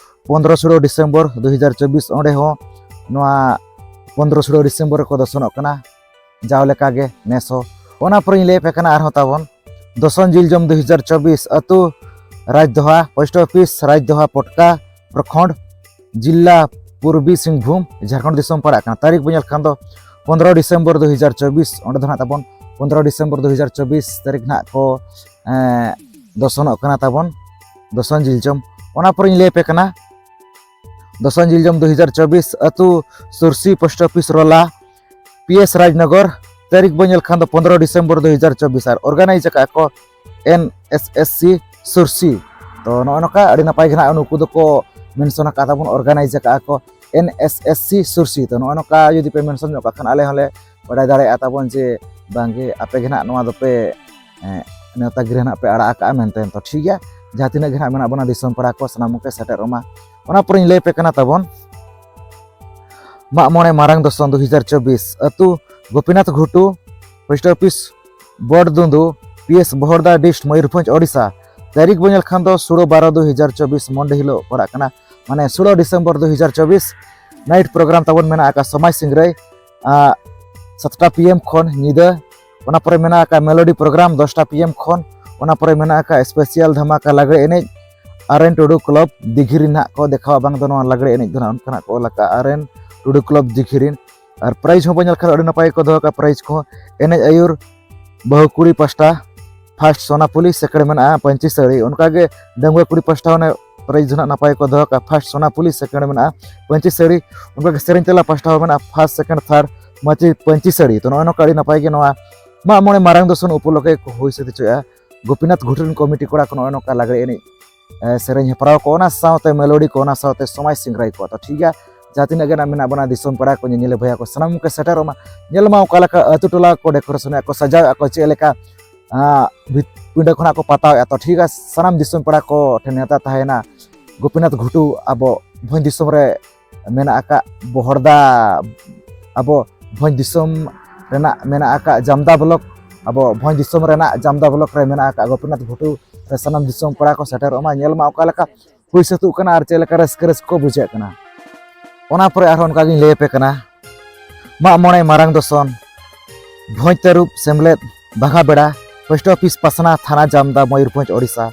ᱯᱚᱱᱫᱽᱨᱚ ᱥᱳᱲᱳ ᱰᱤᱥᱮᱢᱵᱚᱨ ᱫᱩ ᱦᱟᱡᱟᱨ ᱪᱚᱵᱵᱤᱥ, ᱚᱸᱰᱮ ᱦᱚᱸ ᱱᱚᱣᱟ ᱯᱚᱱᱫᱽᱨᱚ ᱥᱳᱲᱳ ᱰᱤᱥᱮᱢᱵᱚᱨ ᱨᱮᱠᱚ ᱫᱚᱥᱚᱱᱚᱜ ᱠᱟᱱᱟ, ᱡᱟᱣ ᱞᱮᱠᱟᱜᱮ ᱱᱮᱥ ᱦᱚᱸ᱾ ᱚᱱᱟ ᱯᱚᱨᱮᱧ ᱞᱟᱹᱭ ᱟᱯᱮ ᱠᱟᱱᱟ ᱟᱨᱦᱚᱸ ᱛᱟᱵᱚᱱ ᱫᱚᱥᱚᱱ ᱡᱤᱞᱡᱚᱢ ᱫᱩ ᱦᱟᱡᱟᱨ ᱪᱚᱵᱵᱤᱥ, ᱟᱹᱛᱩ ᱨᱟᱡᱽᱫᱚᱦᱟ, ᱯᱳᱥᱴ ᱚᱯᱷᱤᱥ ᱨᱟᱡᱽᱫᱚᱦᱟ, ᱯᱚᱴᱠᱟ ᱯᱨᱚᱠᱷᱚᱸᱰ, ᱡᱤᱞᱟ ᱯᱩᱨᱵᱤ ᱥᱤᱝᱵᱷᱩᱢ, ᱡᱷᱟᱲᱠᱷᱚᱸᱰ ᱫᱤᱥᱚᱢ ᱯᱟᱲᱟᱜ ᱠᱟᱱᱟ᱾ ᱛᱟᱹᱨᱤᱠᱷ ᱵᱚᱱ ᱧᱮᱞ ᱠᱷᱟᱱ ᱫᱚ ᱯᱚᱱᱫᱽᱨᱚ ᱰᱤᱥᱮᱢᱵᱚᱨ ᱫᱩ ᱦᱟᱡᱟᱨ ᱪᱚᱵᱵᱤᱥ, ᱚᱸᱰᱮ ᱫᱚ ᱱᱟᱜ ᱛᱟᱵᱚᱱ ᱯᱚᱱᱫᱽᱨᱚ ᱰᱤᱥᱮᱢᱵᱚᱨ ᱫᱩ ᱦᱟᱡᱟᱨ ᱪᱚᱵᱵᱤᱥ ᱛᱟᱹᱨᱤᱠᱷ ᱱᱟᱜ ᱠᱚ, ᱮᱸ, ᱫᱚᱥᱚᱱᱚᱜ ᱠᱟᱱᱟ ᱛᱟᱵᱚᱱ ᱫᱚᱥᱚᱱ ᱡᱤᱞᱡᱚᱢ᱾ ᱚᱱᱟ ᱯᱚᱨᱮᱧ ᱞᱟᱹᱭ ᱟᱯᱮ ᱠᱟᱱᱟ ᱫᱚᱥᱚᱱ ᱡᱤᱞᱡᱚᱢ ᱫᱩ ᱦᱟᱡᱟᱨ ᱪᱚᱵᱵᱤᱥ, ᱟᱹᱛᱩ Sursi, post office Rola, P S Rajnagar. ᱛᱟᱹᱨᱤᱠᱷ ᱵᱚᱱ ᱧᱮᱞ ᱠᱷᱟᱱ ᱫᱚ ᱯᱚᱱᱫᱽᱨᱚ ᱰᱤᱥᱮᱢᱵᱚᱨ ᱫᱩ ᱦᱟᱡᱟᱨ ᱪᱚᱵᱵᱤᱥ, ᱟᱨ ᱚᱨᱜᱟᱱᱟᱭᱤᱡᱽ ᱟᱠᱟᱫᱼᱟ ᱠᱚ ᱮᱱ ᱮᱥ ᱮᱥ ᱥᱤ ᱥᱩᱨᱥᱤ᱾ ᱛᱚ ᱱᱚᱜᱼᱚ ᱱᱚᱝᱠᱟ ᱟᱹᱰᱤ ᱱᱟᱯᱟᱭ ᱜᱮ ᱱᱟᱜ ᱱᱩᱠᱩ ᱫᱚᱠᱚ ᱢᱮᱱᱥᱚᱱ ᱟᱠᱟᱫ ᱛᱟᱵᱚᱱ, ᱚᱨᱜᱟᱱᱟᱭᱤᱡᱽ ᱟᱠᱟᱫᱼᱟ ᱠᱚ ᱮᱱ ᱮᱥ ᱮᱥ ᱥᱤ ᱥᱩᱨᱥᱤ᱾ ᱛᱚ ᱱᱚᱜᱼᱚ ᱱᱚᱝᱠᱟ ᱡᱩᱫᱤ ᱯᱮ ᱢᱮᱱᱥᱚᱱ ᱧᱚᱜ ᱠᱟᱜ ᱠᱷᱟᱱ ᱟᱞᱮ ᱦᱚᱸᱞᱮ ᱵᱟᱰᱟᱭ ᱫᱟᱲᱮᱭᱟᱜᱼᱟ ᱛᱟᱵᱚᱱ ᱡᱮ ᱵᱟᱝᱜᱮ ᱟᱯᱮ ᱜᱮ ᱱᱟᱜ ᱱᱚᱣᱟ ᱫᱚᱯᱮ, ᱮᱸ, ᱱᱮᱣᱛᱟ ᱜᱤᱨᱟᱹ ᱱᱟᱜ ᱯᱮ ᱟᱲᱟᱜ ᱟᱠᱟᱫᱼᱟ ᱢᱮᱱᱛᱮ᱾ ᱛᱚ ᱴᱷᱤᱠ ᱜᱮᱭᱟ, ᱡᱟᱦᱟᱸ ᱛᱤᱱᱟᱹᱜ ᱜᱮ ᱱᱟᱜ ᱢᱮᱱᱟᱜ ᱵᱚᱱᱟ ᱫᱤᱥᱚᱢ ᱯᱟᱲᱟ ᱠᱚ, ᱥᱟᱱᱟᱢ ᱠᱚ ᱥᱮᱴᱮᱨᱚᱜ ᱢᱟ᱾ ᱚᱱᱟ ᱯᱚᱨᱮᱧ ᱞᱟᱹᱭ ᱟᱯᱮ ᱠᱟᱱᱟ ᱛᱟᱵᱚᱱ ᱢᱟᱜ ᱢᱚᱬᱮ ᱢᱟᱨᱟᱝ ᱫᱚᱥᱚᱱ ᱫᱩ ᱦᱟᱡᱟᱨ ᱪᱚᱵᱵᱤᱥ, ᱟᱹᱛᱩ Gopinath Ghutu, post office Bardundu, P S Bahalda, dist Mayurbhanj, Odisha. ᱛᱟᱹᱨᱤᱠᱷ ᱵᱚᱱ ᱧᱮᱞ ᱠᱷᱟᱱ ᱫᱚ ᱥᱳᱲᱳ ᱵᱟᱨᱚ ᱫᱩ ᱦᱟᱡᱟᱨ ᱪᱚᱵᱵᱤᱥ, ᱢᱚᱱᱰᱮ ᱦᱤᱞᱳᱜ ᱯᱟᱲᱟᱜ ᱠᱟᱱᱟ, ᱢᱟᱱᱮ ᱥᱳᱲᱳ ᱰᱤᱥᱮᱢᱵᱚᱨ ᱫᱩ ᱦᱟᱡᱟᱨ ᱪᱚᱵᱵᱤᱥ᱾ ᱱᱟᱭᱤᱴ ᱯᱨᱳᱜᱨᱟᱢ ᱛᱟᱵᱚᱱ ᱢᱮᱱᱟᱜ ᱟᱠᱟᱫ ᱥᱚᱢᱟᱡᱽ ᱥᱤᱝᱨᱟᱹᱭ, ᱟᱸ, ᱥᱟᱛᱴᱟ ᱯᱤ ᱮᱢ ᱠᱷᱚᱱ ᱧᱤᱫᱟᱹ᱾ ᱚᱱᱟ ᱯᱚᱨᱮ ᱢᱮᱱᱟᱜ ᱟᱠᱟᱫ ᱢᱮᱞᱳᱰᱤ ᱯᱨᱳᱜᱨᱟᱢ ᱫᱚᱥᱴᱟ ᱯᱤ ᱮᱢ ᱠᱷᱚᱱ᱾ ᱚᱱᱟ ᱯᱚᱨᱮ ᱢᱮᱱᱟᱜ ᱟᱠᱟᱫ ᱥᱯᱮᱥᱤᱭᱟᱞ ᱫᱷᱟᱢᱟᱠᱟ ᱞᱟᱜᱽᱲᱮ ᱮᱱᱮᱡ, ᱟᱨ ᱮᱱ ᱴᱩᱰᱩ ᱠᱞᱟᱵᱽ ᱫᱤᱜᱷᱤ ᱨᱮ ᱱᱟᱜ ᱠᱚ ᱫᱮᱠᱷᱟᱣᱟ, ᱵᱟᱝ ᱫᱚ ᱱᱚᱣᱟ ᱞᱟᱜᱽᱲᱮ ᱮᱱᱮᱡ ᱫᱚ ᱱᱟᱜ ᱚᱱᱠᱟᱱᱟᱜ ᱠᱚ ᱚᱞ ᱟᱠᱟᱫᱼᱟ, ᱟᱨ ᱮᱱ ᱴᱩᱰᱩ ᱠᱞᱟᱵᱽ ᱫᱤᱜᱷᱤ ᱨᱮᱱ᱾ ᱟᱨ ᱯᱨᱟᱭᱤᱡᱽ ᱦᱚᱸ ᱵᱚᱱ ᱧᱮᱞ ᱠᱷᱟᱱ ᱟᱹᱰᱤ ᱱᱟᱯᱟᱭ ᱜᱮᱠᱚ ᱫᱚᱦᱚ ᱟᱠᱟᱫᱼᱟ ᱯᱨᱟᱭᱤᱡᱽ ᱠᱚᱦᱚᱸ᱾ ᱮᱱᱮᱡ ᱟᱹᱭᱩᱨ ᱵᱟᱹᱦᱩ ᱠᱩᱲᱤ ᱯᱟᱥᱴᱟ ᱯᱷᱟᱥᱴ ᱥᱳᱱᱟᱯᱩᱞᱤ, ᱥᱮᱠᱮᱱᱰ ᱢᱮᱱᱟᱜᱼᱟ ᱯᱟᱹᱧᱪᱤ ᱥᱟᱹᱲᱤ᱾ ᱚᱱᱠᱟᱜᱮ ᱰᱟᱺᱜᱩᱣᱟᱹ ᱠᱩᱲᱤ ᱯᱟᱥᱴᱟ ᱦᱚᱸ ᱯᱨᱟᱭᱤᱡᱽ ᱫᱚ ᱱᱟᱜ ᱱᱟᱯᱟᱭ ᱠᱚ ᱫᱚᱦᱚ ᱠᱟᱜᱼᱟ, ᱯᱷᱟᱥᱴ ᱥᱳᱱᱟᱯᱩᱞᱤ, ᱥᱮᱠᱮᱱᱰ ᱢᱮᱱᱟᱜᱼᱟ ᱯᱟᱹᱧᱪᱤ ᱥᱟᱹᱲᱤ᱾ ᱚᱱᱠᱟᱜᱮ ᱥᱮᱨᱮᱧ ᱛᱮᱞᱟ ᱯᱟᱥᱴᱟ ᱦᱚᱸ ᱢᱮᱱᱟᱜᱼᱟ ᱯᱷᱟᱥᱴ, ᱥᱮᱠᱮᱱᱰ, ᱛᱷᱟᱨᱰ ᱢᱟᱹᱪᱤ ᱯᱟᱹᱧᱪᱤ ᱥᱟᱹᱲᱤ᱾ ᱛᱚ ᱱᱚᱜᱼᱚᱭ ᱱᱚᱝᱠᱟ ᱟᱹᱰᱤ ᱱᱟᱯᱟᱭ ᱜᱮ ᱱᱚᱣᱟ ᱢᱟᱜ ᱢᱚᱬᱮ ᱢᱟᱨᱟᱝ ᱫᱚᱥᱚᱱ ᱩᱯᱚᱞᱚᱠᱠᱷᱮ ᱠᱚ ᱦᱩᱭ ᱥᱟᱹᱛ ᱦᱚᱪᱚᱭᱟ ᱜᱳᱯᱤᱱᱟᱛᱷ ᱜᱷᱩᱴᱩ ᱨᱮᱱ ᱠᱚᱢᱤᱴᱤ ᱠᱚᱲᱟ ᱠᱚ ᱱᱚᱜᱼᱚᱭ ᱱᱚᱝᱠᱟ ᱞᱟᱜᱽᱲᱮ ᱮᱱᱮᱡ, ᱮ, ᱥᱮᱨᱮᱧ ᱦᱮᱯᱨᱟᱣ ᱠᱚ, ᱚᱱᱟ ᱥᱟᱶᱛᱮ ᱢᱮᱞᱳᱰᱤ ᱠᱚ, ᱚᱱᱟ ᱥᱟᱶᱛᱮ ᱥᱚᱢᱟᱡᱽ ᱥᱤᱝᱨᱟᱹᱭ ᱠᱚ᱾ ᱛᱚ ᱴᱷᱤᱠ ᱜᱮᱭᱟ, ᱡᱟᱦᱟᱸ ᱛᱤᱱᱟᱹᱜ ᱜᱮ ᱱᱟᱜ ᱢᱮᱱᱟᱜ ᱵᱚᱱᱟ ᱫᱤᱥᱚᱢ ᱯᱮᱲᱟ ᱠᱚ, ᱧᱮᱧᱮᱞ ᱵᱷᱟᱹᱭᱟᱹ ᱠᱚ, ᱥᱟᱱᱟᱢ ᱠᱚ ᱥᱮᱴᱮᱨᱚᱜ ᱢᱟ᱾ ᱧᱮᱞ ᱢᱟ ᱚᱠᱟ ᱞᱮᱠᱟ ᱟᱹᱛᱩ ᱴᱚᱞᱟ ᱠᱚ decoration ᱮᱫ ᱠᱚ, ᱥᱟᱡᱟᱣ ᱮᱫ ᱠᱚ, ᱪᱮᱫ ᱞᱮᱠᱟ ᱟᱸ, ᱵᱷᱤᱛ-, ᱯᱤᱸᱰᱟᱹ ᱠᱷᱚᱱᱟᱜ ᱠᱚ ᱯᱟᱛᱟᱣᱮᱫᱼᱟ᱾ ᱛᱚ ᱴᱷᱤᱠ ᱜᱮᱭᱟ, ᱥᱟᱱᱟᱢ ᱫᱤᱥᱚᱢ ᱯᱮᱲᱟ ᱠᱚ ᱴᱷᱮᱱ ᱱᱮᱣᱛᱟ ᱛᱟᱦᱮᱸᱭᱮᱱᱟ᱾ ᱜᱳᱯᱤᱱᱟᱛᱷ ᱜᱷᱩᱴᱩ ᱟᱵᱚ ᱵᱷᱚᱸᱡᱽ ᱫᱤᱥᱚᱢ ᱨᱮ ᱢᱮᱱᱟᱜ ᱟᱠᱟᱫ ᱵᱚᱦᱚᱲᱫᱟ, ᱟᱵᱚ ᱵᱷᱚᱸᱡᱽ ᱫᱤᱥᱚᱢ ᱨᱮᱱᱟᱜ ᱢᱮᱱᱟᱜ ᱟᱠᱟᱫ ᱡᱟᱢᱫᱟ block, ᱟᱵᱚ ᱵᱷᱚᱸᱡᱽ ᱫᱤᱥᱚᱢ ᱨᱮᱱᱟᱜ ᱡᱟᱢᱫᱟ block ᱨᱮ ᱢᱮᱱᱟᱜ ᱟᱠᱟᱫ ᱜᱳᱯᱤᱱᱟᱛᱷ ᱜᱷᱩᱴᱩ ᱨᱮ ᱥᱟᱱᱟᱢ ᱫᱤᱥᱚᱢ ᱯᱮᱲᱟ ᱠᱚ ᱥᱮᱴᱮᱨᱚᱜ ᱢᱟ᱾ ᱧᱮᱞ ᱢᱟ ᱚᱠᱟ ᱞᱮᱠᱟ ᱦᱩᱭ ᱥᱟᱹᱛᱚᱜ ᱠᱟᱱᱟ ᱟᱨ ᱪᱮᱫ ᱞᱮᱠᱟ ᱨᱟᱹᱥᱠᱟᱹ ᱨᱟᱹᱥᱠᱟᱹ ᱠᱚ ᱵᱩᱡᱷᱟᱹᱜ ᱠᱟᱱᱟ᱾ ᱚᱱᱟ ᱯᱚᱨᱮ ᱟᱨᱦᱚᱸ ᱚᱱᱠᱟ ᱜᱤᱧ ᱞᱟᱹᱭ ᱟᱯᱮ ᱠᱟᱱᱟ, ᱢᱟᱜ ᱢᱚᱬᱮ ᱢᱟᱨᱟᱝ ᱫᱚᱥᱚᱱ, ᱵᱷᱚᱸᱡᱽ ᱛᱟᱹᱨᱩᱵ ᱥᱮᱢᱞᱮᱫ, ᱵᱟᱜᱷᱟ ᱵᱮᱲᱟ, post office ᱯᱟᱥᱱᱟ, ᱛᱷᱟᱱᱟ ᱡᱟᱢᱫᱟ, ᱢᱚᱭᱩᱨᱵᱷᱚᱸᱡᱽ, ᱳᱰᱤᱥᱟ᱾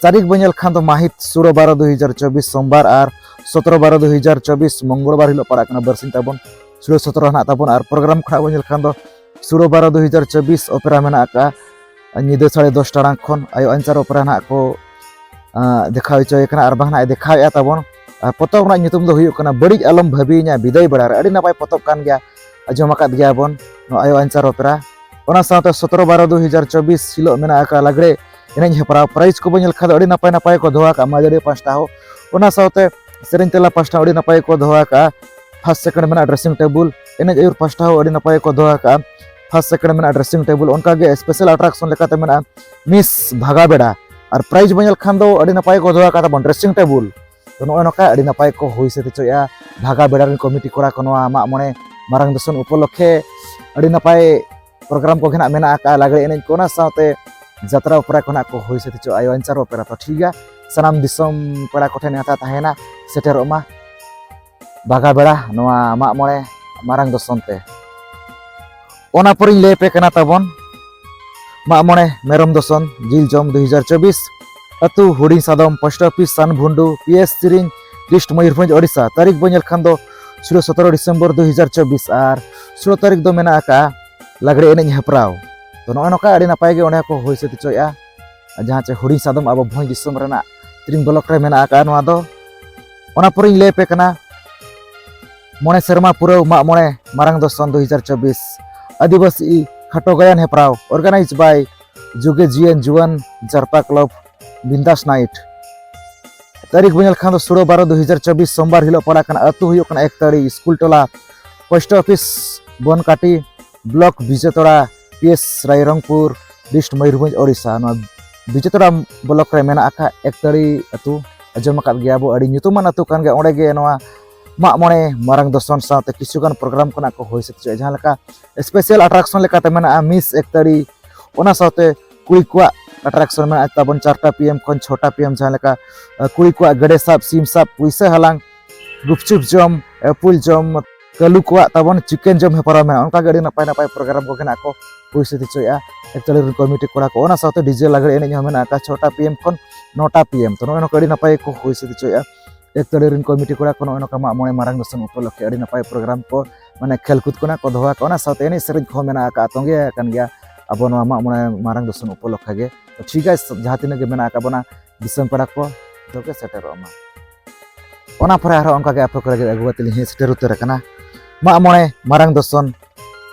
ᱛᱟᱹᱨᱤᱠᱷ ᱵᱚᱱ ᱧᱮᱞ ᱠᱷᱟᱱ ᱫᱚ ᱢᱟᱹᱦᱤᱛ ᱥᱳᱞᱳ ᱵᱟᱨᱚ ᱫᱩ ᱦᱟᱡᱟᱨ ᱪᱚᱵᱵᱤᱥ ᱥᱳᱢᱵᱟᱨ ᱟᱨ ᱥᱚᱛᱨᱚ ᱵᱟᱨᱚ ᱫᱩ ᱦᱟᱡᱟᱨ ᱪᱚᱵᱵᱤᱥ ᱢᱚᱝᱜᱚᱞᱵᱟᱨ ᱦᱤᱞᱳᱜ ᱯᱟᱲᱟᱜ ᱠᱟᱱᱟ, ᱵᱟᱨᱥᱤᱧ ᱛᱟᱵᱚᱱ ᱥᱳᱞᱳ ᱥᱚᱛᱨᱚ ᱦᱮᱱᱟᱜ ᱛᱟᱵᱚᱱ᱾ ᱟᱨ program ᱠᱷᱚᱱᱟᱜ ᱵᱚᱱ ᱧᱮᱞ ᱠᱷᱟᱱ ᱫᱚ ᱥᱳᱞᱳ ᱵᱟᱨᱚ ᱫᱩ ᱦᱟᱡᱟᱨ ᱪᱚᱵᱵᱤᱥ ᱚᱯᱮᱨᱟ ᱢᱮᱱᱟᱜ ᱟᱠᱟᱫᱼᱟ᱾ ᱧᱤᱫᱟᱹ ᱥᱟᱲᱮ ᱫᱚᱥ ᱴᱟᱲᱟᱝ ᱠᱷᱚᱱ ᱟᱭᱳ ᱟᱧᱪᱟᱨ ᱚᱯᱮᱨᱟ ᱱᱟᱦᱟᱜ ᱠᱚ, ᱟᱸ, ᱫᱮᱠᱷᱟᱣ ᱦᱚᱪᱚᱭᱮ ᱠᱟᱱᱟ ᱟᱨ ᱵᱟᱝ ᱱᱟᱦᱟᱜ ᱮ ᱫᱮᱠᱷᱟᱣᱮᱫᱼᱟ ᱛᱟᱵᱚᱱ᱾ ᱟᱨ ᱯᱚᱛᱚᱵ ᱨᱮᱱᱟᱜ ᱧᱩᱛᱩᱢ ᱫᱚ ᱦᱩᱭᱩᱜ ᱠᱟᱱᱟ ᱵᱟᱹᱲᱤᱡ ᱟᱞᱚᱢ ᱵᱷᱟᱹᱵᱤᱭᱤᱧᱟ ᱵᱤᱫᱟᱹᱭ ᱵᱮᱲᱟ ᱨᱮ᱾ ᱟᱹᱰᱤ ᱱᱟᱯᱟᱭ ᱯᱚᱛᱚᱵ ᱠᱟᱱ ᱜᱮᱭᱟ, ᱟᱸᱡᱚᱢ ᱟᱠᱟᱫ ᱜᱮᱭᱟ ᱵᱚᱱ ᱱᱚᱣᱟ ᱟᱭᱳ ᱟᱧᱪᱟᱨ ᱚᱯᱮᱨᱟ᱾ ᱚᱱᱟ ᱥᱟᱶᱛᱮ ᱥᱚᱛᱨᱚ ᱵᱟᱨᱚ ᱫᱩ ᱦᱟᱡᱟᱨ ᱪᱚᱵᱵᱤᱥ ᱦᱤᱞᱳᱜ ᱢᱮᱱᱟᱜ ᱟᱠᱟᱫ ᱞᱟᱜᱽᱲᱮ ᱮᱱᱮᱡ ᱦᱮᱯᱨᱟᱣ᱾ prize ᱠᱚᱵᱚᱱ ᱧᱮᱞ ᱠᱷᱟᱱ ᱫᱚ ᱟᱹᱰᱤ ᱱᱟᱯᱟᱭ ᱱᱟᱯᱟᱭ ᱠᱚ ᱫᱚᱦᱚ ᱟᱠᱟᱫᱼᱟ ᱢᱟᱹᱫᱟᱹᱲᱤᱭᱟᱹ ᱯᱟᱥᱴᱟ ᱦᱚᱸ᱾ ᱚᱱᱟ ᱥᱟᱶᱛᱮ ᱥᱮᱨᱮᱧ ᱛᱮᱞᱟ ᱯᱟᱥᱴᱟ ᱦᱚᱸ ᱟᱹᱰᱤ ᱱᱟᱯᱟᱭ ᱠᱚ ᱫᱚᱦᱚ ᱟᱠᱟᱫᱼᱟ᱾ first second ᱢᱮᱱᱟᱜᱼᱟ dressing table, ᱮᱱᱮᱡ ᱟᱹᱭᱩᱨ ᱯᱟᱥᱴᱟ ᱦᱚᱸ ᱟᱹᱰᱤ ᱱᱟᱯᱟᱭ ᱠᱚ ᱫᱚᱦᱚ ᱟᱠᱟᱫᱼᱟ᱾ first second ᱢᱮᱱᱟᱜᱼᱟ dressing table᱾ ᱚᱱᱠᱟᱜᱮ special attraction ᱞᱮᱠᱟᱛᱮ ᱢᱮᱱᱟᱜᱼᱟ ᱢᱤᱥ ᱵᱷᱟᱜᱟ ᱵᱮᱲᱟ᱾ ᱟᱨ prize ᱵᱚᱱ ᱧᱮᱞ ᱠᱷᱟᱱ ᱫᱚ ᱟᱹᱰᱤ ᱱᱟᱯᱟᱭ ᱠᱚ ᱫᱚᱦᱚ ᱟᱠᱟᱫ ᱛᱟᱵᱚᱱ dressing table᱾ ᱛᱚ ᱱᱚᱜᱼᱚᱭ ᱱᱚᱝᱠᱟ ᱟᱹᱰᱤ ᱱᱟᱯᱟᱭ ᱠᱚ ᱦᱩᱭ ᱥᱟᱹᱛ ᱦᱚᱪᱚᱭᱮᱫᱼᱟ ᱵᱷᱟᱜᱟ ᱵᱮᱲᱟ ᱨᱮᱱ ᱠᱚᱢᱤᱴᱤ ᱠᱚᱲᱟ ᱠᱚ ᱱᱚᱣᱟ ᱢᱟᱜ ᱢᱚᱬᱮ ᱢᱟᱨᱟᱝ ᱫᱚᱥᱚᱱ ᱩᱯᱚᱞᱚᱠᱠᱷᱮ᱾ ᱟᱹᱰᱤ ᱱᱟᱯᱟᱭ program ᱠᱚᱜᱮ ᱱᱟᱜ ᱢᱮᱱᱟᱜ ᱟᱠᱟᱫᱼᱟ, ᱞᱟᱜᱽᱲᱮ ᱮᱱᱮᱡ ᱠᱚ, ᱚᱱᱟ ᱥᱟᱶᱛᱮ ᱡᱟᱛᱨᱟ ᱚᱯᱮᱨᱟ ᱠᱚ ᱱᱟᱜ ᱠᱚ ᱦᱩᱭ ᱥᱟᱹᱛ ᱦᱚᱪᱚ ᱟᱭᱳ ᱟᱧᱪᱟᱨ ᱚᱯᱮᱨᱟ᱾ ᱛᱚ ᱴᱷᱤᱠ ᱜᱮᱭᱟ, ᱥᱟᱱᱟᱢ ᱫᱤᱥᱚᱢ ᱯᱮᱲᱟ ᱠᱚᱴᱷᱮᱱ ᱱᱮᱣᱛᱟ ᱛᱟᱦᱮᱸᱭᱮᱱᱟ, ᱥᱮᱴᱮᱨᱚᱜ ᱢᱟ ᱵᱷᱟᱜᱟ ᱵᱮᱲᱟ ᱱᱚᱣᱟ ᱢᱟᱜ ᱢᱚᱬᱮ ᱢᱟᱨᱟᱝ ᱫᱚᱥᱚᱱ ᱛᱮ᱾ ᱚᱱᱟ ᱯᱚᱨᱮᱧ ᱞᱟᱹᱭ ᱟᱯᱮ ᱠᱟᱱᱟ ᱛᱟᱵᱚᱱ ᱢᱟᱜ ᱢᱚᱬᱮ ᱢᱮᱨᱚᱢ ᱫᱚᱥᱚᱱ ᱡᱤᱞ ᱡᱚᱢ ᱫᱩ ᱦᱟᱡᱟᱨ ᱪᱚᱵᱵᱤᱥ, ᱟᱹᱛᱩ ᱦᱩᱰᱤᱧ ᱥᱟᱫᱚᱢ, post office ᱥᱟᱱᱵᱷᱩᱱᱰᱩ, P S ᱥᱮᱨᱮᱧ, list ᱢᱚᱭᱩᱨᱵᱷᱚᱸᱡᱽ, ᱳᱰᱤᱥᱟ᱾ ᱛᱟᱹᱨᱤᱠᱷ ᱵᱚᱱ ᱧᱮᱞ ᱠᱷᱟᱱ ᱫᱚ ᱥᱳᱞᱳ ᱥᱚᱛᱨᱚ ᱰᱤᱥᱮᱢᱵᱚᱨ ᱫᱩ ᱦᱟᱡᱟᱨ ᱪᱚᱵᱵᱤᱥ ᱟᱨ ᱥᱳᱞᱳ ᱛᱟᱹᱨᱤᱠᱷ ᱫᱚ ᱢᱮᱱᱟᱜ ᱟᱠᱟᱫᱼᱟ ᱞᱟᱜᱽᱲᱮ ᱮᱱᱮᱡ ᱦᱮᱯᱨᱟᱣ᱾ ᱛᱚ ᱱᱚᱜᱼᱚᱭ ᱱᱚᱝᱠᱟ ᱟᱹᱰᱤ ᱱᱟᱯᱟᱭ ᱜᱮ ᱚᱸᱰᱮ ᱦᱚᱸᱠᱚ ᱦᱩᱭ ᱥᱟᱹᱛ ᱦᱚᱪᱚᱭᱮᱫᱼᱟ, ᱡᱟᱦᱟᱸ ᱪᱮ ᱦᱩᱰᱤᱧ ᱥᱟᱫᱚᱢ ᱟᱵᱚ ᱵᱷᱚᱸᱡᱽ ᱫᱤᱥᱚᱢ ᱨᱮᱱᱟᱜ ᱛᱤᱨᱤᱝ block ᱨᱮ ᱢᱮᱱᱟᱜ ᱟᱠᱟᱫᱼᱟ ᱱᱚᱣᱟ ᱫᱚ᱾ ᱚᱱᱟ ᱯᱚᱨᱮᱧ ᱞᱟᱹᱭ ᱟᱯᱮ ᱠᱟᱱᱟ ᱢᱚᱬᱮ ᱥᱮᱨᱢᱟ ᱯᱩᱨᱟᱹᱣ ᱢᱟᱜ ᱢᱚᱬᱮ ᱢᱟᱨᱟᱝ ᱫᱚᱥᱚᱱ ᱫᱩ ᱦᱟᱡᱟᱨ ᱪᱚᱵᱵᱤᱥ, ᱟᱹᱫᱤᱵᱟᱹᱥᱤ ᱠᱷᱟᱴᱚ ᱜᱟᱭᱟᱱ ᱦᱮᱯᱨᱟᱣ, organized by ᱡᱩᱜᱮ ᱡᱤᱭᱚᱱ ᱡᱩᱣᱟᱹᱱ ᱡᱟᱨᱯᱟ club, ᱵᱤᱱᱫᱟᱥ night᱾ ᱛᱟᱹᱨᱤᱠᱷ ᱵᱚᱱ ᱧᱮᱞ ᱠᱷᱟᱱ ᱫᱚ ᱥᱳᱲᱟ ᱵᱟᱨᱚ ᱫᱩ ᱦᱟᱡᱟᱨ ᱪᱚᱵᱵᱤᱥ ᱥᱳᱢᱵᱟᱨ ᱦᱤᱞᱳᱜ ᱯᱟᱲᱟᱜ ᱠᱟᱱᱟ᱾ ᱟᱹᱛᱩ ᱦᱩᱭᱩᱜ ᱠᱟᱱᱟ ᱮᱠᱛᱟᱲᱤ, ᱥᱠᱩᱞ ᱴᱚᱞᱟ, post office, Bankati, block Bijatola, P S Rairangpur, dist Mayurbhanj, Odisha. ᱱᱚᱣᱟ ᱵᱤᱡᱮᱛᱚᱲᱟ ᱵᱞᱚᱠ ᱨᱮ ᱢᱮᱱᱟᱜ ᱟᱠᱟᱫ ᱮᱠᱛᱟᱲᱤ ᱟᱹᱛᱩ, ᱟᱸᱡᱚᱢ ᱟᱠᱟᱫ ᱜᱮᱭᱟ ᱵᱚ, ᱟᱹᱰᱤ ᱧᱩᱛᱩᱢᱟᱱ ᱟᱹᱛᱩ ᱠᱟᱱ ᱜᱮᱭᱟ᱾ ᱚᱸᱰᱮ ᱜᱮ ᱱᱚᱣᱟ ᱢᱟᱜ ᱢᱚᱬᱮ ᱢᱟᱨᱟᱝ ᱫᱚᱥᱚᱱ ᱥᱟᱶᱛᱮ ᱠᱤᱪᱷᱩ ᱜᱟᱱ ᱯᱨᱳᱜᱨᱟᱢ ᱠᱚ ᱱᱟᱜ ᱠᱚ ᱦᱩᱭ ᱥᱟᱹᱛ ᱦᱚᱪᱚᱭᱟ, ᱡᱟᱦᱟᱸ ᱞᱮᱠᱟ ᱥᱯᱮᱥᱟᱞ ᱟᱴᱨᱟᱠᱥᱚᱱ ᱞᱮᱠᱟᱛᱮ ᱢᱮᱱᱟᱜᱼᱟ ᱢᱤᱥ ᱮᱠᱛᱟᱲᱤ, ᱚᱱᱟ ᱥᱟᱶᱛᱮ ᱠᱩᱲᱤ ᱠᱚᱣᱟᱜ ᱟᱴᱨᱟᱠᱥᱚᱱ ᱢᱮᱱᱟᱜᱼᱟ ᱛᱟᱵᱚᱱ ᱪᱟᱨᱴᱟ ᱯᱤ ᱮᱢ ᱠᱷᱚᱱ ᱪᱷᱚᱴᱟ ᱯᱤ ᱮᱢ, ᱡᱟᱦᱟᱸ ᱞᱮᱠᱟ, ᱟᱸ, ᱠᱩᱲᱤ ᱠᱚᱣᱟᱜ ᱜᱮᱰᱮ ᱥᱟᱵ, ᱥᱤᱢ ᱥᱟᱵ, ᱯᱩᱭᱥᱟᱹ ᱦᱟᱞᱟᱝ, ᱜᱩᱯᱪᱩᱯ ᱡᱚᱢ, ᱮᱯᱩᱞ ᱡᱚᱢ, ᱠᱟᱹᱞᱩ ᱠᱚᱣᱟᱜ ᱛᱟᱵᱚᱱ ᱪᱤᱠᱮᱱ ᱡᱚᱢ ᱦᱮᱯᱨᱟᱣ ᱢᱮᱱᱟᱜᱼᱟ᱾ ᱚᱱᱠᱟᱜᱮ ᱟᱹᱰᱤ ᱱᱟᱯᱟᱭ ᱱᱟᱯᱟᱭ ᱯᱨᱳᱜᱨᱟᱢ ᱠᱚᱜᱮ ᱱᱟᱜ ᱠᱚ ᱦᱩᱭ ᱥᱟᱹᱛ ᱦᱚᱪᱚᱭᱮᱫᱼᱟ ᱮᱠᱛᱟᱲᱤ ᱨᱮᱱ ᱠᱚᱢᱤᱴᱤ ᱠᱚᱲᱟ ᱠᱚ᱾ ᱚᱱᱟ ᱥᱟᱶᱛᱮ ᱰᱤᱡᱮ ᱞᱟᱜᱽᱲᱮ ᱮᱱᱮᱡ ᱦᱚᱸ ᱢᱮᱱᱟᱜ ᱟᱠᱟᱫ ᱪᱷᱚᱴᱟ ᱯᱤ ᱮᱢ ᱠᱷᱚᱱ ᱱᱚᱴᱟ ᱯᱤ ᱮᱢ᱾ ᱛᱚ, ᱱᱚᱜᱼᱚᱭ ᱱᱚᱝᱠᱟ ᱟᱹᱰᱤ ᱱᱟᱯᱟᱭ ᱠᱚ ᱦᱩᱭ ᱥᱟᱹᱛ ᱦᱚᱪᱚᱭᱮᱫᱼᱟ ᱮᱠᱛᱟᱲᱤ ᱨᱮᱱ ᱠᱚᱢᱤᱴᱤ ᱠᱚᱲᱟ ᱠᱚ᱾ ᱱᱚᱜᱼᱚᱭ ᱱᱚᱝᱠᱟ ᱢᱟᱜ ᱢᱚᱬᱮ ᱢᱟᱨᱟᱝ ᱫᱚᱥᱚᱱ ᱩᱯᱚᱞᱚᱠᱠᱷᱮ ᱟᱹᱰᱤ ᱱᱟᱯᱟᱭ ᱯᱨᱳᱜᱨᱟᱢ ᱠᱚ, ᱢᱟᱱᱮ, ᱠᱷᱮᱞ ᱠᱩᱫ ᱠᱚ ᱱᱟᱜ ᱠᱚ ᱫᱚᱦᱚ ᱟᱠᱟᱫᱼᱟ᱾ ᱚᱱᱟ ᱥᱟᱶᱛᱮ ᱮᱱᱮᱡ ᱥᱮᱨᱮᱧ ᱠᱚᱦᱚᱸ ᱢᱮᱱᱟᱜ ᱟᱠᱟᱫᱼᱟ, ᱛᱚᱸᱜᱮ ᱟᱠᱟᱱ ᱜᱮᱭᱟ ᱟᱵᱚ ᱱᱚᱣᱟ ᱢᱟᱜ ᱢᱚᱬᱮ ᱢᱟᱨᱟᱝ ᱫᱚᱥᱚᱱ ᱩᱯᱚᱞᱚᱠᱠᱷᱮ ᱜᱮ᱾ ᱛᱚ, ᱴᱷᱤᱠ ᱜᱮᱭᱟ, ᱡᱟᱦᱟᱸ ᱛᱤᱱᱟᱹᱜ ᱜᱮ ᱢᱮᱱᱟᱜ ᱟᱠᱟᱫ ᱵᱚᱱᱟ ᱫᱤᱥᱚᱢ ᱯᱮᱲᱟ ᱠᱚ, ᱡᱚᱛᱚ ᱜᱮ ᱥᱮᱴᱮᱨᱚᱜ ᱢᱟ᱾ ᱚᱱᱟ ᱯᱚᱨᱮ ᱟᱨᱦᱚᱸ ᱚᱱᱠᱟ ᱜᱮ ᱟᱯᱮ ᱠᱚ ᱞᱟᱹᱜᱤᱫ ᱟᱹᱜᱩ ᱠᱟᱛᱮ ᱞᱤᱧ ᱦᱮᱡ ᱥᱮᱴᱮᱨ ᱩᱛᱟᱹᱨ ᱟᱠᱟᱱᱟ᱾ ᱢᱟᱜ ᱢᱚᱬᱮ ᱢᱟᱨᱟᱝ ᱫᱚᱥᱚᱱ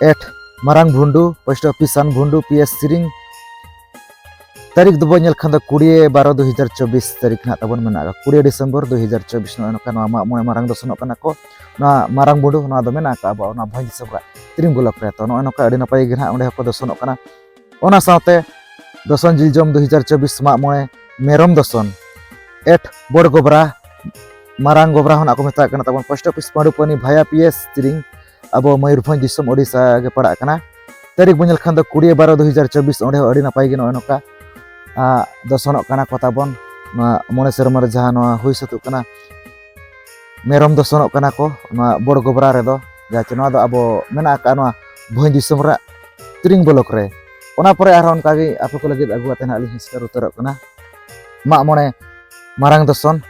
ᱮᱴ ᱢᱟᱨᱟᱝ ᱵᱷᱩᱱᱰᱩ, ᱯᱳᱥᱴ ᱚᱯᱷᱤᱥ ᱥᱟᱱ ᱵᱷᱩᱱᱰᱩ, ᱯᱤ ᱮᱥ ᱥᱤᱨᱤᱝ᱾ ᱛᱟᱹᱨᱤᱠᱷ ᱫᱚᱵᱚ ᱧᱮᱞ ᱠᱷᱟᱱ ᱫᱚ ᱠᱩᱲᱤᱭᱮ ᱵᱟᱨᱚ ᱫᱩ ᱦᱟᱡᱟᱨ ᱪᱚᱵᱵᱤᱥ ᱛᱟᱹᱨᱤᱠᱷ ᱱᱟᱦᱟᱜ ᱛᱟᱵᱚᱱ ᱢᱮᱱᱟᱜ ᱟᱠᱟᱫ, ᱠᱩᱲᱤᱭᱮ ᱰᱤᱥᱮᱢᱵᱚᱨ ᱫᱩ ᱦᱟᱡᱟᱨ ᱪᱚᱵᱵᱤᱥ᱾ ᱱᱚᱜᱼᱚᱭ ᱱᱚᱝᱠᱟ ᱱᱚᱣᱟ ᱢᱟᱜ ᱢᱚᱬᱮ ᱢᱟᱨᱟᱝ ᱫᱚᱥᱚᱱᱚᱜ ᱠᱟᱱᱟ ᱠᱚ᱾ ᱱᱚᱣᱟ ᱢᱟᱨᱟᱝ ᱵᱷᱩᱱᱰᱩ, ᱱᱚᱣᱟ ᱫᱚ ᱢᱮᱱᱟᱜ ᱟᱠᱟᱫ ᱟᱵᱚᱣᱟᱜ ᱚᱱᱟ ᱵᱷᱚᱸᱡᱽ ᱫᱤᱥᱚᱢ ᱨᱮ ᱛᱤᱨᱤᱝ ᱵᱞᱚᱠ ᱨᱮ᱾ ᱛᱚ, ᱱᱚᱜᱼᱚᱭ ᱱᱚᱝᱠᱟ ᱟᱹᱰᱤ ᱱᱟᱯᱟᱭ ᱜᱮ ᱱᱟᱦᱟᱜ ᱚᱸᱰᱮ ᱦᱚᱸᱠᱚ ᱫᱚᱥᱚᱱᱚᱜ ᱠᱟᱱᱟ᱾ ᱚᱱᱟ ᱥᱟᱶᱛᱮ ᱫᱚᱥᱚᱱ ᱡᱤᱞ ᱡᱚᱢ ᱫᱩ ᱦᱟᱡᱟᱨ ᱪᱚᱵᱵᱤᱥ ᱢᱟᱜ ᱢᱚᱬᱮ ᱢᱮᱨᱚᱢ ᱫᱚᱥᱚᱱ ᱮᱴ ᱵᱚᱲ ᱜᱚᱵᱨᱟ, ᱢᱟᱨᱟᱝ ᱜᱚᱵᱨᱟ ᱦᱚᱸ ᱱᱟᱜ ᱠᱚ ᱢᱮᱛᱟᱜ ᱠᱟᱱᱟ ᱛᱟᱵᱚᱱ, ᱯᱳᱥᱴ ᱚᱯᱷᱤᱥ ᱯᱟᱹᱰᱩᱯᱟᱹᱱᱤ ᱵᱷᱟᱭᱟ ᱯᱤ ᱮᱥ ᱛᱤᱨᱤᱝ, ᱟᱵᱚ ᱢᱚᱭᱩᱨᱵᱷᱚᱸᱡᱽ ᱫᱤᱥᱚᱢ, ᱳᱰᱤᱥᱟ ᱜᱮ ᱯᱟᱲᱟᱜ ᱠᱟᱱᱟ᱾ ᱛᱟᱹᱨᱤᱠᱷ ᱵᱚᱱ ᱧᱮᱞ ᱠᱷᱟᱱ ᱫᱚ ᱠᱩᱲᱤ ᱵᱟᱨᱚ ᱫᱩ ᱦᱟᱡᱟᱨ ᱪᱚᱵᱵᱤᱥ, ᱚᱸᱰᱮ ᱦᱚᱸ ᱟᱹᱰᱤ ᱱᱟᱯᱟᱭ ᱜᱮ ᱱᱚᱜᱼᱚᱭ ᱱᱚᱝᱠᱟ, ᱟ, ᱫᱚᱥᱚᱱᱚᱜ ᱠᱟᱱᱟ ᱠᱚ ᱛᱟᱵᱚᱱ᱾ ᱱᱚᱣᱟ ᱢᱚᱬᱮ ᱥᱮᱨᱢᱟ ᱨᱮ ᱡᱟᱦᱟᱸ ᱱᱚᱣᱟ ᱦᱩᱭ ᱥᱟᱹᱛᱚᱜ ᱠᱟᱱᱟ, ᱢᱮᱨᱚᱢ ᱫᱚᱥᱚᱱᱚᱜ ᱠᱟᱱᱟ ᱠᱚ ᱱᱚᱣᱟ ᱵᱚᱲ ᱜᱚᱵᱨᱟ ᱨᱮᱫᱚ, ᱡᱟᱦᱟᱸ ᱪᱮ ᱱᱚᱣᱟ ᱫᱚ ᱟᱵᱚ ᱢᱮᱱᱟᱜ ᱟᱠᱟᱫ ᱱᱚᱣᱟ ᱵᱷᱚᱸᱡᱽ ᱫᱤᱥᱚᱢ ᱨᱮᱱᱟᱜ ᱛᱤᱨᱤᱝ ᱵᱞᱚᱠ ᱨᱮ᱾ ᱚᱱᱟ ᱯᱚᱨᱮ ᱟᱨᱦᱚᱸ ᱚᱱᱠᱟᱜᱮ ᱟᱯᱮ ᱠᱚ ᱞᱟᱹᱜᱤᱫ ᱟᱹᱜᱩ ᱠᱟᱛᱮ ᱱᱟᱦᱟᱜ ᱞᱤᱧ ᱥᱮᱴᱮᱨ ᱩᱛᱟᱹᱨᱚᱜ ᱠᱟᱱᱟ᱾ ᱢᱟᱜ ᱢᱚᱬᱮ ᱢᱟᱨᱟᱝ ᱫᱚᱥᱚᱱ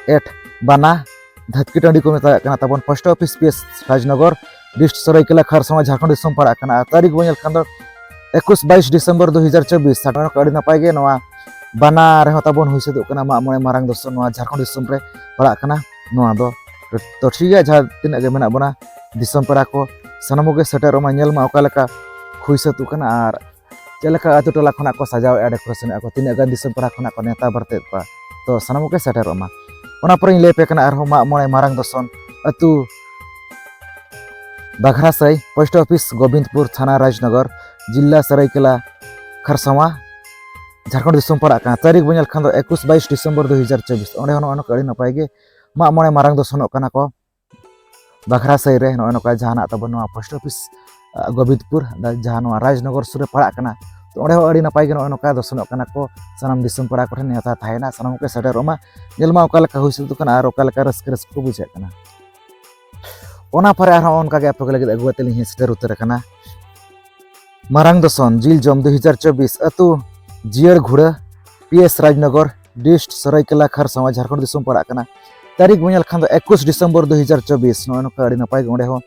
ᱮᱴ ᱵᱟᱱᱟ, ᱫᱷᱟᱹᱛᱠᱤ ᱴᱟᱺᱰᱤ ᱠᱚ ᱢᱮᱛᱟᱜ ᱠᱟᱱᱟ ᱛᱟᱵᱚᱱ, post office P S Rajnagar, dist Saraikela Kharsawan, Jharkhand ᱫᱤᱥᱚᱢ ᱯᱟᱲᱟᱜ ᱠᱟᱱᱟ᱾ ᱟᱨ ᱛᱟᱹᱨᱤᱠᱷ ᱵᱚᱱ ᱧᱮᱞ ᱠᱷᱟᱱ ᱫᱚ ᱮᱠᱩᱥ ᱵᱟᱭᱤᱥ ᱰᱤᱥᱮᱢᱵᱚᱨ ᱫᱩ ᱦᱟᱡᱟᱨ ᱪᱚᱵᱵᱤᱥ, ᱥᱟᱴᱟᱱ ᱠᱚ ᱟᱹᱰᱤ ᱱᱟᱯᱟᱭ ᱜᱮ ᱱᱚᱣᱟ ᱵᱟᱱᱟ ᱨᱮᱦᱚᱸ ᱛᱟᱵᱚᱱ ᱦᱩᱭ ᱥᱟᱹᱛᱚᱜ ᱠᱟᱱᱟ ᱢᱟᱜ ᱢᱚᱬᱮ ᱢᱟᱨᱟᱝ ᱫᱚᱥᱚᱱ, ᱱᱚᱣᱟ ᱡᱷᱟᱲᱠᱷᱚᱸᱰ ᱫᱤᱥᱚᱢ ᱨᱮ ᱯᱟᱲᱟᱜ ᱠᱟᱱᱟ ᱱᱚᱣᱟ ᱫᱚ᱾ ᱛᱚ, ᱴᱷᱤᱠ ᱜᱮᱭᱟ, ᱡᱟᱦᱟᱸ ᱛᱤᱱᱟᱹᱜ ᱜᱮ ᱢᱮᱱᱟᱜ ᱵᱚᱱᱟ ᱫᱤᱥᱚᱢ ᱯᱮᱲᱟ ᱠᱚ, ᱥᱟᱱᱟᱢ ᱠᱚᱜᱮ ᱥᱮᱴᱮᱨᱚᱜ ᱢᱟ, ᱧᱮᱞ ᱢᱟ ᱚᱠᱟ ᱞᱮᱠᱟ ᱦᱩᱭ ᱥᱟᱹᱛᱚᱜ ᱠᱟᱱᱟ ᱟᱨ ᱪᱮᱫ ᱞᱮᱠᱟ ᱟᱹᱛᱩ ᱴᱚᱞᱟ ᱠᱷᱚᱱᱟᱜ ᱠᱚ ᱥᱟᱡᱟᱣᱮᱫᱼᱟ, ᱰᱮᱠᱳᱨᱮᱥᱚᱱᱮᱫᱼᱟ ᱠᱚ, ᱛᱤᱱᱟᱹᱜ ᱜᱟᱱ ᱫᱤᱥᱚᱢ ᱯᱮᱲᱟ ᱠᱷᱚᱱᱟᱜ ᱠᱚ ᱱᱮᱣᱛᱟ ᱵᱟᱨᱛᱮᱫ ᱠᱚᱣᱟ᱾ ᱛᱚ ᱥᱟᱱᱟᱢ ᱠᱚᱜᱮ ᱥᱮᱴᱮᱨᱚᱜ ᱢᱟ᱾ ᱚᱱᱟ ᱯᱚᱨᱮᱧ ᱞᱟᱹᱭ ᱟᱯᱮ ᱠᱟᱱᱟ ᱟᱨᱦᱚᱸ ᱢᱟᱜ ᱢᱚᱬᱮ ᱢᱟᱨᱟᱝ ᱫᱚᱥᱚᱱ ᱟᱹᱛᱩ ᱵᱟᱜᱷᱨᱟᱥᱟᱹᱭ, ᱯᱳᱥᱴ ᱚᱯᱷᱤᱥ ᱜᱳᱵᱤᱱᱫᱽᱯᱩᱨ, ᱛᱷᱟᱱᱟ ᱨᱟᱡᱽᱱᱚᱜᱚᱨ, ᱡᱤᱞᱟ ᱥᱟᱹᱨᱟᱹᱭᱠᱮᱞᱟ ᱠᱷᱟᱨᱥᱟᱣᱟ, ᱡᱷᱟᱲᱠᱷᱚᱸᱰ ᱫᱤᱥᱚᱢ ᱯᱟᱲᱟᱜ ᱠᱟᱱᱟ᱾ ᱛᱟᱹᱨᱤᱠᱷ ᱵᱚᱱ ᱧᱮᱞ ᱠᱷᱟᱱ ᱫᱚ ᱮᱠᱩᱥ ᱵᱟᱭᱤᱥ ᱰᱤᱥᱮᱢᱵᱚᱨ ᱫᱩ ᱦᱟᱡᱟᱨ ᱪᱚᱵᱵᱤᱥ᱾ ᱚᱸᱰᱮ ᱦᱚᱸ ᱱᱚᱜᱼᱚ ᱱᱚᱝᱠᱟ ᱟᱹᱰᱤ ᱱᱟᱯᱟᱭ ᱜᱮ ᱢᱟᱜ ᱢᱚᱬᱮ ᱢᱟᱨᱟᱝ ᱫᱚᱥᱚᱱᱚᱜ ᱠᱟᱱᱟ ᱠᱚ ᱵᱟᱜᱷᱨᱟᱥᱟᱹᱭ ᱨᱮ᱾ ᱱᱚᱜᱼᱚ ᱱᱚᱝᱠᱟ ᱡᱟᱦᱟᱱᱟᱜ ᱛᱟᱵᱚᱱ ᱱᱚᱣᱟ ᱯᱳᱥᱴ ᱚᱯᱷᱤᱥ, ᱟ, ᱜᱳᱵᱤᱱᱫᱽᱯᱩᱨ, ᱫᱟ-, ᱡᱟᱦᱟᱸ ᱱᱚᱣᱟ ᱨᱟᱡᱽᱱᱚᱜᱚᱨ ᱥᱩᱨ ᱨᱮ ᱯᱟᱲᱟᱜ ᱠᱟᱱᱟ᱾ ᱛᱚ ᱚᱸᱰᱮ ᱦᱚᱸ ᱟᱹᱰᱤ ᱱᱟᱯᱟᱭ ᱜᱮ ᱱᱚᱜᱼᱚ ᱱᱚᱝᱠᱟ ᱫᱚᱥᱚᱱᱚᱜ ᱠᱟᱱᱟ ᱠᱚ᱾ ᱥᱟᱱᱟᱢ ᱫᱤᱥᱚᱢ ᱯᱟᱲᱟ ᱠᱚᱴᱷᱮᱱ ᱱᱮᱣᱛᱟ ᱛᱟᱦᱮᱱᱟ, ᱥᱟᱱᱟᱢ ᱠᱚ ᱥᱮᱴᱮᱨᱚᱜ ᱢᱟ, ᱧᱮᱞ ᱢᱟ ᱚᱠᱟ ᱞᱮᱠᱟ ᱦᱩᱭ ᱥᱟᱹᱛ ᱠᱟᱱᱟ ᱟᱨ ᱚᱠᱟ ᱞᱮᱠᱟ ᱨᱟᱹᱥᱠᱟᱹ ᱨᱟᱹᱥᱠᱟᱹ ᱠᱚ ᱵᱩᱡᱷᱟᱹᱜ ᱠᱟᱱᱟ᱾ ᱚᱱᱟ ᱯᱚᱨᱮ ᱟᱨᱦᱚᱸ ᱚᱱᱠᱟ ᱜᱮ ᱟᱯᱮ ᱠᱚ ᱞᱟᱹᱜᱤᱫ ᱟᱹᱜᱩ ᱠᱟᱛᱮ ᱞᱤᱧ ᱦᱮᱡ ᱥᱮᱴᱮᱨ ᱩᱛᱟᱹᱨ ᱟᱠᱟᱱᱟ᱾ ᱢᱟᱨᱟᱝ ᱫᱚᱥᱚᱱ ᱡᱤᱞ ᱡᱚᱢ ᱫᱩ ᱦᱟᱡᱟᱨ ᱪᱚᱵᱵᱤᱥ, ᱟᱹᱛᱩ ᱡᱤᱭᱟᱹᱲ ᱜᱷᱩᱲᱟᱹ, P S Rajnagar, dist Saraikela Kharsawan, Jharkhand ᱫᱤᱥᱚᱢ ᱯᱟᱲᱟᱜ ᱠᱟᱱᱟ᱾ ᱛᱟᱹᱨᱤᱠᱷ ᱵᱚᱱ ᱧᱮᱞ ᱠᱷᱟᱱ ᱫᱚ ᱮᱠᱩᱥ ᱰᱤᱥᱮᱢᱵᱚᱨ ᱫᱩ ᱦᱟᱡᱟᱨ ᱪᱚᱵᱵᱤᱥ᱾ ᱱᱚᱜᱼᱚᱭ ᱱᱚᱝᱠᱟ ᱟᱹᱰᱤ ᱱᱟᱯᱟᱭ ᱜᱮ ᱚᱸᱰᱮ ᱦᱚᱸ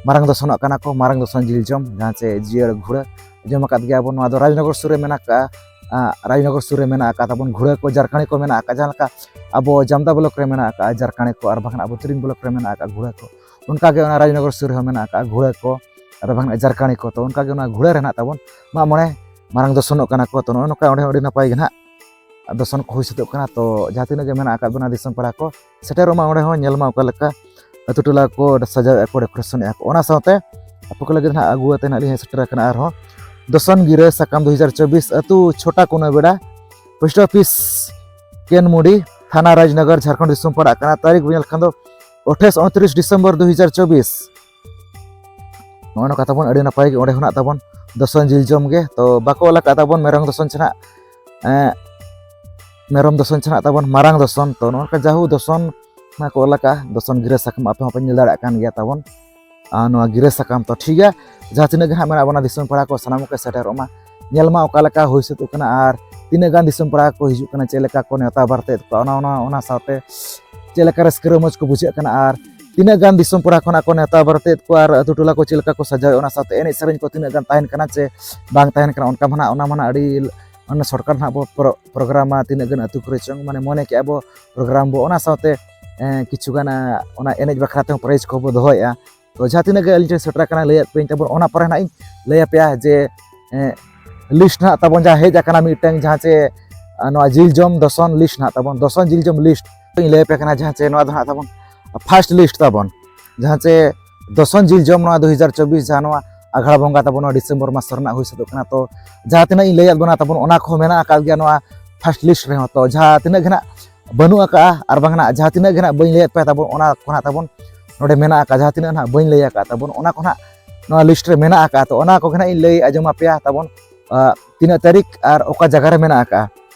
ᱢᱟᱨᱟᱝ ᱫᱚᱥᱚᱱᱚᱜ ᱠᱟᱱᱟ ᱠᱚ, ᱢᱟᱨᱟᱝ ᱫᱚᱥᱚᱱ ᱡᱤᱞ ᱡᱚᱢ, ᱡᱟᱦᱟᱸ ᱪᱮ ᱡᱤᱭᱟᱹᱲ ᱜᱷᱩᱲᱟᱹ᱾ ᱟᱸᱡᱚᱢ ᱟᱠᱟᱫ ᱜᱮᱭᱟ ᱵᱚᱱ, ᱱᱚᱣᱟ ᱫᱚ ᱨᱟᱡᱽᱱᱚᱜᱚᱨ ᱥᱩᱨ ᱨᱮ ᱢᱮᱱᱟᱜ ᱟᱠᱟᱫᱼᱟ᱾ ᱟᱸ, ᱨᱟᱡᱽᱱᱚᱜᱚᱨ ᱥᱩᱨ ᱨᱮ ᱢᱮᱱᱟᱜ ᱟᱠᱟᱫ ᱛᱟᱵᱚᱱ ᱜᱷᱩᱲᱟᱹ ᱠᱚ, ᱡᱟᱨᱠᱟᱬᱤ ᱠᱚ ᱢᱮᱱᱟᱜ ᱟᱠᱟᱫ, ᱡᱟᱦᱟᱸ ᱞᱮᱠᱟ ᱟᱵᱚ ᱡᱟᱢᱫᱟ ᱵᱞᱚᱠ ᱨᱮ ᱢᱮᱱᱟᱜ ᱟᱠᱟᱫᱼᱟ ᱡᱟᱨᱠᱟᱬᱤ ᱠᱚ, ᱟᱨ ᱵᱟᱝᱠᱷᱟᱱ ᱟᱵᱚ ᱛᱤᱨᱤᱝ ᱵᱞᱚᱠ ᱨᱮ ᱢᱮᱱᱟᱜ ᱟᱠᱟᱫ ᱜᱷᱩᱲᱟᱹ ᱠᱚ, ᱚᱱᱠᱟᱜᱮ ᱚᱱᱟ ᱨᱟᱡᱽᱱᱚᱜᱚᱨ ᱥᱩᱨ ᱨᱮᱦᱚᱸ ᱢᱮᱱᱟᱜ ᱟᱠᱟᱫᱼᱟ ᱜᱷᱩᱲᱟᱹ ᱠᱚ, ᱟᱨ ᱵᱟᱝᱠᱷᱟᱱ ᱡᱟᱨᱠᱟᱬᱤ ᱠᱚ᱾ ᱛᱚ ᱚᱱᱠᱟᱜᱮ ᱚᱱᱟ ᱜᱷᱩᱲᱟᱹ ᱨᱮ ᱱᱟᱜ ᱛᱟᱵᱚᱱ ᱢᱟᱜ ᱢᱚᱬᱮ ᱢᱟᱨᱟᱝ ᱫᱚᱥᱚᱱᱚᱜ ᱠᱟᱱᱟ ᱠᱚ᱾ ᱛᱚ ᱱᱚᱜᱼᱚ ᱱᱚᱝᱠᱟ ᱚᱸᱰᱮ ᱦᱚᱸ ᱟᱹᱰᱤ ᱱᱟᱯᱟᱭ ᱜᱮ ᱱᱟᱜ ᱫᱚᱥᱚᱱ ᱠᱚ ᱦᱩᱭ ᱥᱟᱹᱛᱚᱜ ᱠᱟᱱᱟ᱾ ᱛᱚ ᱡᱟᱦᱟᱸ ᱛᱤᱱᱟᱹᱜ ᱜᱮ ᱢᱮᱱᱟᱜ ᱟᱠᱟᱫ ᱵᱚᱱᱟ ᱫᱤᱥᱚᱢ ᱯᱟᱲᱟ ᱠᱚ, ᱥᱮᱴᱮᱨᱚᱜ ᱢᱟ ᱚᱸᱰᱮ ᱦᱚᱸ, ᱧᱮᱞ ᱢᱟ ᱚᱠᱟ ᱞᱮᱠᱟ ᱟᱹᱛᱩ ᱴᱚᱞᱟ ᱠᱚ ᱥᱟᱡᱟᱣᱮᱫᱼᱟ ᱠᱚ, ᱰᱮᱠᱳᱨᱮᱥᱚᱱᱮᱫᱼᱟ ᱠᱚ᱾ ᱚᱱᱟ ᱥᱟᱶᱛᱮ ᱟᱯᱮ ᱠᱚ ᱞᱟᱹᱜᱤᱫ ᱱᱟᱦᱟᱜ ᱟᱹᱜᱩ ᱠᱟᱛᱮ ᱱᱟᱦᱟᱜ ᱞᱤᱧ ᱦᱮᱡ ᱥᱮᱴᱮᱨ ᱟᱠᱟᱱᱟ ᱟᱨᱦᱚᱸ ᱫᱚᱥᱚᱱ ᱜᱤᱨᱟᱹ ᱥᱟᱠᱟᱢ ᱫᱩ ᱦᱟᱡᱟᱨ ᱪᱚᱵᱵᱤᱥ, ᱟᱹᱛᱩ ᱪᱷᱳᱴᱟ ᱠᱩᱱᱟᱹᱵᱮᱲᱟ, ᱯᱳᱥᱴ ᱚᱯᱷᱤᱥ ᱠᱮᱱᱢᱩᱰᱤ, ᱛᱷᱟᱱᱟ ᱨᱟᱡᱽᱱᱚᱜᱚᱨ, ᱡᱷᱟᱲᱠᱷᱚᱸᱰ ᱫᱤᱥᱚᱢ ᱯᱟᱲᱟᱜ ᱠᱟᱱᱟ᱾ ᱛᱟᱹᱨᱤᱠᱷ ᱵᱚᱱ ᱧᱮᱞ ᱠᱷᱟᱱ ᱫᱚ ᱟᱴᱷᱟᱥ ᱩᱱᱛᱨᱤᱥ ᱰᱤᱥᱮᱢᱵᱚᱨ ᱫᱩ ᱦᱟᱡᱟᱨ ᱪᱚᱵᱵᱤᱥ᱾ ᱱᱚᱜᱼᱚᱭ ᱱᱚᱝᱠᱟ ᱛᱟᱵᱚᱱ, ᱟᱹᱰᱤ ᱱᱟᱯᱟᱭ ᱜᱮ ᱚᱸᱰᱮ ᱦᱚᱸ ᱱᱟᱜ ᱛᱟᱵᱚᱱ ᱫᱚᱥᱚᱱ ᱡᱤᱞ ᱡᱚᱢ ᱜᱮ᱾ ᱛᱚ ᱵᱟᱠᱚ ᱚᱞ ᱟᱠᱟᱫ ᱛᱟᱵᱚᱱ ᱢᱮᱨᱚᱢ ᱫᱚᱥᱚᱱ ᱪᱷᱟᱱᱟᱜ, ᱮᱸ, ᱢᱮᱨᱚᱢ ᱫᱚᱥᱚᱱ ᱪᱷᱟᱱᱟᱜ ᱛᱟᱵᱚᱱ ᱢᱟᱨᱟᱝ ᱫᱚᱥᱚᱱ᱾ ᱛᱚ ᱱᱚᱜᱼᱚ ᱱᱚᱝᱠᱟ ᱡᱟᱦᱩ ᱫᱚᱥᱚᱱ ᱚᱱᱟ ᱠᱚ ᱚᱞ ᱟᱠᱟᱫᱼᱟ, ᱫᱚᱥᱚᱱ ᱜᱤᱨᱟᱹ ᱥᱟᱠᱟᱢ ᱟᱯᱮ ᱦᱚᱸᱯᱮ ᱧᱮᱞ ᱫᱟᱲᱮᱭᱟᱜ ᱠᱟᱱ ᱜᱮᱭᱟ ᱛᱟᱵᱚᱱ᱾ ᱟᱨ ᱱᱚᱣᱟ ᱜᱤᱨᱟᱹ ᱥᱟᱠᱟᱢ ᱛᱚ ᱴᱷᱤᱠ ᱜᱮᱭᱟ, ᱡᱟᱦᱟᱸ ᱛᱤᱱᱟᱹᱜ ᱜᱮ ᱱᱟᱦᱟᱜ ᱢᱮᱱᱟᱜ ᱵᱚᱱᱟ ᱫᱤᱥᱚᱢ ᱯᱟᱲᱟ ᱠᱚ, ᱥᱟᱱᱟᱢ ᱠᱚ ᱥᱮᱴᱮᱨᱚᱜ ᱢᱟ, ᱧᱮᱞ ᱢᱟ ᱚᱠᱟ ᱞᱮᱠᱟ ᱦᱩᱭ ᱥᱟᱹᱛᱚᱜ ᱠᱟᱱᱟ ᱟᱨ ᱛᱤᱱᱟᱹᱜ ᱜᱟᱱ ᱫᱤᱥᱚᱢ ᱯᱟᱲᱟ ᱠᱚ ᱦᱤᱡᱩᱜ ᱠᱟᱱᱟ, ᱪᱮᱫ ᱞᱮᱠᱟ ᱠᱚ ᱱᱮᱣᱛᱟ ᱵᱟᱨᱛᱮᱫ ᱠᱚᱣᱟ, ᱚᱱᱟ, ᱚᱱᱟ, ᱚᱱᱟ ᱥᱟᱶᱛᱮ ᱪᱮᱫ ᱞᱮᱠᱟ ᱨᱟᱹᱥᱠᱟᱹ ᱨᱚᱢᱚᱡᱽ ᱠᱚ ᱵᱩᱡᱷᱟᱹᱜ ᱠᱟᱱᱟ ᱟᱨ ᱛᱤᱱᱟᱹᱜ ᱜᱟᱱ ᱫᱤᱥᱚᱢ ᱯᱟᱲᱟ ᱠᱷᱚᱱᱟᱜ ᱠᱚ ᱱᱮᱣᱛᱟ ᱵᱟᱨᱛᱮᱫ ᱠᱚᱣᱟ ᱟᱨ ᱟᱹᱛᱩ ᱴᱚᱞᱟ ᱠᱚ ᱪᱮᱫ ᱞᱮᱠᱟ ᱠᱚ ᱥᱟᱡᱟᱣᱮᱫ, ᱚᱱᱟ ᱥᱟᱶᱛᱮ ᱮᱱᱮᱡ ᱥᱮᱨᱮᱧ ᱠᱚ ᱛᱤᱱᱟᱹᱜ ᱜᱟᱱ ᱛᱟᱦᱮᱱ ᱠᱟᱱᱟ ᱪᱮ ᱵᱟᱝ ᱛᱟᱦᱮᱱ ᱠᱟᱱᱟ, ᱚᱱᱠᱟ ᱢᱟ ᱱᱟᱦᱟᱜ, ᱚᱱᱟ ᱢᱟ ᱱᱟᱦᱟᱜ ᱟᱹᱰᱤ, ᱢᱟᱱᱮ ᱥᱚᱨᱠᱟᱨ ᱱᱟᱦᱟᱜ ᱵᱚ ᱯᱨᱳ-, ᱯᱨᱳᱜᱨᱟᱢᱟ, ᱛᱤᱱᱟᱹᱜ ᱜᱟᱱ ᱟᱹᱛᱩ ᱠᱚᱨᱮ ᱪᱚᱝ, ᱢᱟᱱᱮ ᱢᱚᱱᱮ ᱠᱮᱜᱼᱟ ᱵᱚ ᱯᱨᱳᱜᱨᱟᱢ ᱵᱚ, ᱚᱱᱟ ᱥᱟᱶᱛᱮ, ᱮᱸ, ᱠᱤᱪᱷᱩ ᱜᱟᱱ, ᱟᱸ, ᱚᱱᱟ ᱮᱱᱮᱡ ᱵᱟᱠᱷᱨᱟ ᱛᱮᱦᱚᱸ ᱯᱨᱟᱭᱤᱡᱽ ᱠᱚᱦᱚᱸ ᱵᱚ ᱫᱚᱦᱚᱭᱮᱜᱼᱟ᱾ ᱛᱚ ᱡᱟᱦᱟᱸ ᱛᱤᱱᱟᱹᱜ ᱜᱮ ᱟᱹᱞᱤᱧ ᱴᱷᱮᱱ ᱥᱮᱴᱮᱨ ᱟᱠᱟᱱᱟ, ᱞᱟᱹᱭᱟᱫ ᱯᱮᱭᱟᱹᱧ ᱛᱟᱵᱚᱱ, ᱚᱱᱟ ᱯᱚᱨᱮ ᱱᱟᱦᱟᱜ ᱤᱧ ᱞᱟᱹᱭ ᱟᱯᱮᱭᱟ ᱡᱮ, ᱮᱸ, ᱞᱤᱥᱴ ᱱᱟᱦᱟᱜ ᱛᱟᱵᱚᱱ ᱡᱟᱦᱟᱸ ᱦᱮᱡ ᱟᱠᱟᱱᱟ ᱢᱤᱫᱴᱟᱝ, ᱡᱟᱦᱟᱸ ᱪᱮ, ᱟᱨ ᱱᱚᱣᱟ ᱡᱤᱞ ᱡᱚᱢ ᱫᱚᱥᱚᱱ ᱞᱤᱥᱴ ᱱᱟᱦᱟᱜ ᱛᱟᱵᱚᱱ, ᱫᱚᱥᱚᱱ ᱡᱤᱞ ᱡᱚᱢ ᱞᱤᱥᱴ ᱤᱧ ᱞᱟᱹᱭ ᱟᱯᱮ ᱠᱟᱱᱟ, ᱡᱟᱦᱟᱸ ᱪᱮ ᱱᱚᱣᱟ ᱫᱚ ᱱᱟᱦᱟᱜ ᱛᱟᱵᱚᱱ ᱯᱷᱟᱥᱴ ᱞᱤᱥᱴ ᱛᱟᱵᱚᱱ, ᱡᱟᱦᱟᱸ ᱪᱮ ᱫᱚᱥᱚᱱ ᱡᱤᱞ ᱡᱚᱢ ᱱᱚᱣᱟ ᱫᱩ ᱦᱟᱡᱟᱨ ᱪᱚᱵᱵᱤᱥ, ᱡᱟᱦᱟᱸ ᱱᱚᱣᱟ ᱟᱜᱷᱟᱲ ᱵᱚᱸᱜᱟ ᱛᱟᱵᱚᱱ ᱱᱚᱣᱟ ᱰᱤᱥᱮᱢᱵᱚᱨ ᱢᱟᱥ ᱨᱮᱱᱟᱜ ᱦᱩᱭ ᱥᱟᱹᱛᱚᱜ ᱠᱟᱱᱟ᱾ ᱛᱚ ᱡᱟᱦᱟᱸ ᱛᱤᱱᱟᱹᱜ ᱤᱧ ᱞᱟᱹᱭᱟᱫ ᱵᱚᱱᱟ ᱛᱟᱵᱚᱱ, ᱚᱱᱟ ᱠᱚᱦᱚᱸ ᱢᱮᱱᱟᱜ ᱟᱠᱟᱫ ᱜᱮᱭᱟ ᱱᱚᱣᱟ ᱯᱷᱟᱥᱴ ᱞᱤᱥᱴ ᱨᱮᱦᱚᱸ᱾ ᱛᱚ ᱡᱟᱦᱟᱸ ᱛᱤᱱᱟᱹᱜ ᱜᱮ ᱱᱟᱜ ᱵᱟᱹᱱᱩᱜ ᱟᱠᱟᱫᱼᱟ ᱟᱨ ᱵᱟᱝ ᱱᱟᱜ ᱡᱟᱦᱟᱸ ᱛᱤᱱᱟᱹᱜ ᱜᱮ ᱱᱟᱜ ᱵᱟᱹᱧ ᱞᱟᱹᱭᱟᱫ ᱯᱮ ᱛᱟᱵᱚᱱ, ᱚᱱᱟ ᱠᱚ ᱱᱟᱜ ᱛᱟᱵᱚᱱ ᱱᱚᱰᱮ ᱢᱮᱱᱟᱜ ᱟᱠᱟᱫ, ᱡᱟᱦᱟᱸ ᱛᱤᱱᱟᱹᱜ ᱱᱟᱜ ᱵᱟᱹᱧ ᱞᱟᱹᱭ ᱟᱠᱟᱫ ᱛᱟᱵᱚᱱ, ᱚᱱᱟ ᱠᱚ ᱱᱟᱜ ᱱᱚᱣᱟ ᱞᱤᱥᱴ ᱨᱮ ᱢᱮᱱᱟᱜ ᱟᱠᱟᱫ᱾ ᱛᱚ ᱚᱱᱟ ᱠᱚᱜᱮ ᱱᱟᱜ ᱤᱧ ᱞᱟᱹᱭ ᱟᱸᱡᱚᱢ ᱟᱯᱮᱭᱟ ᱛᱟᱵᱚᱱ, ᱟᱸ, ᱛᱤᱱᱟᱹᱜ ᱛᱟᱹᱨᱤᱠᱷ ᱟᱨ ᱚᱠᱟ ᱡᱟᱭᱜᱟ ᱨᱮ ᱢᱮᱱᱟᱜ ᱟᱠᱟᱫᱼᱟ᱾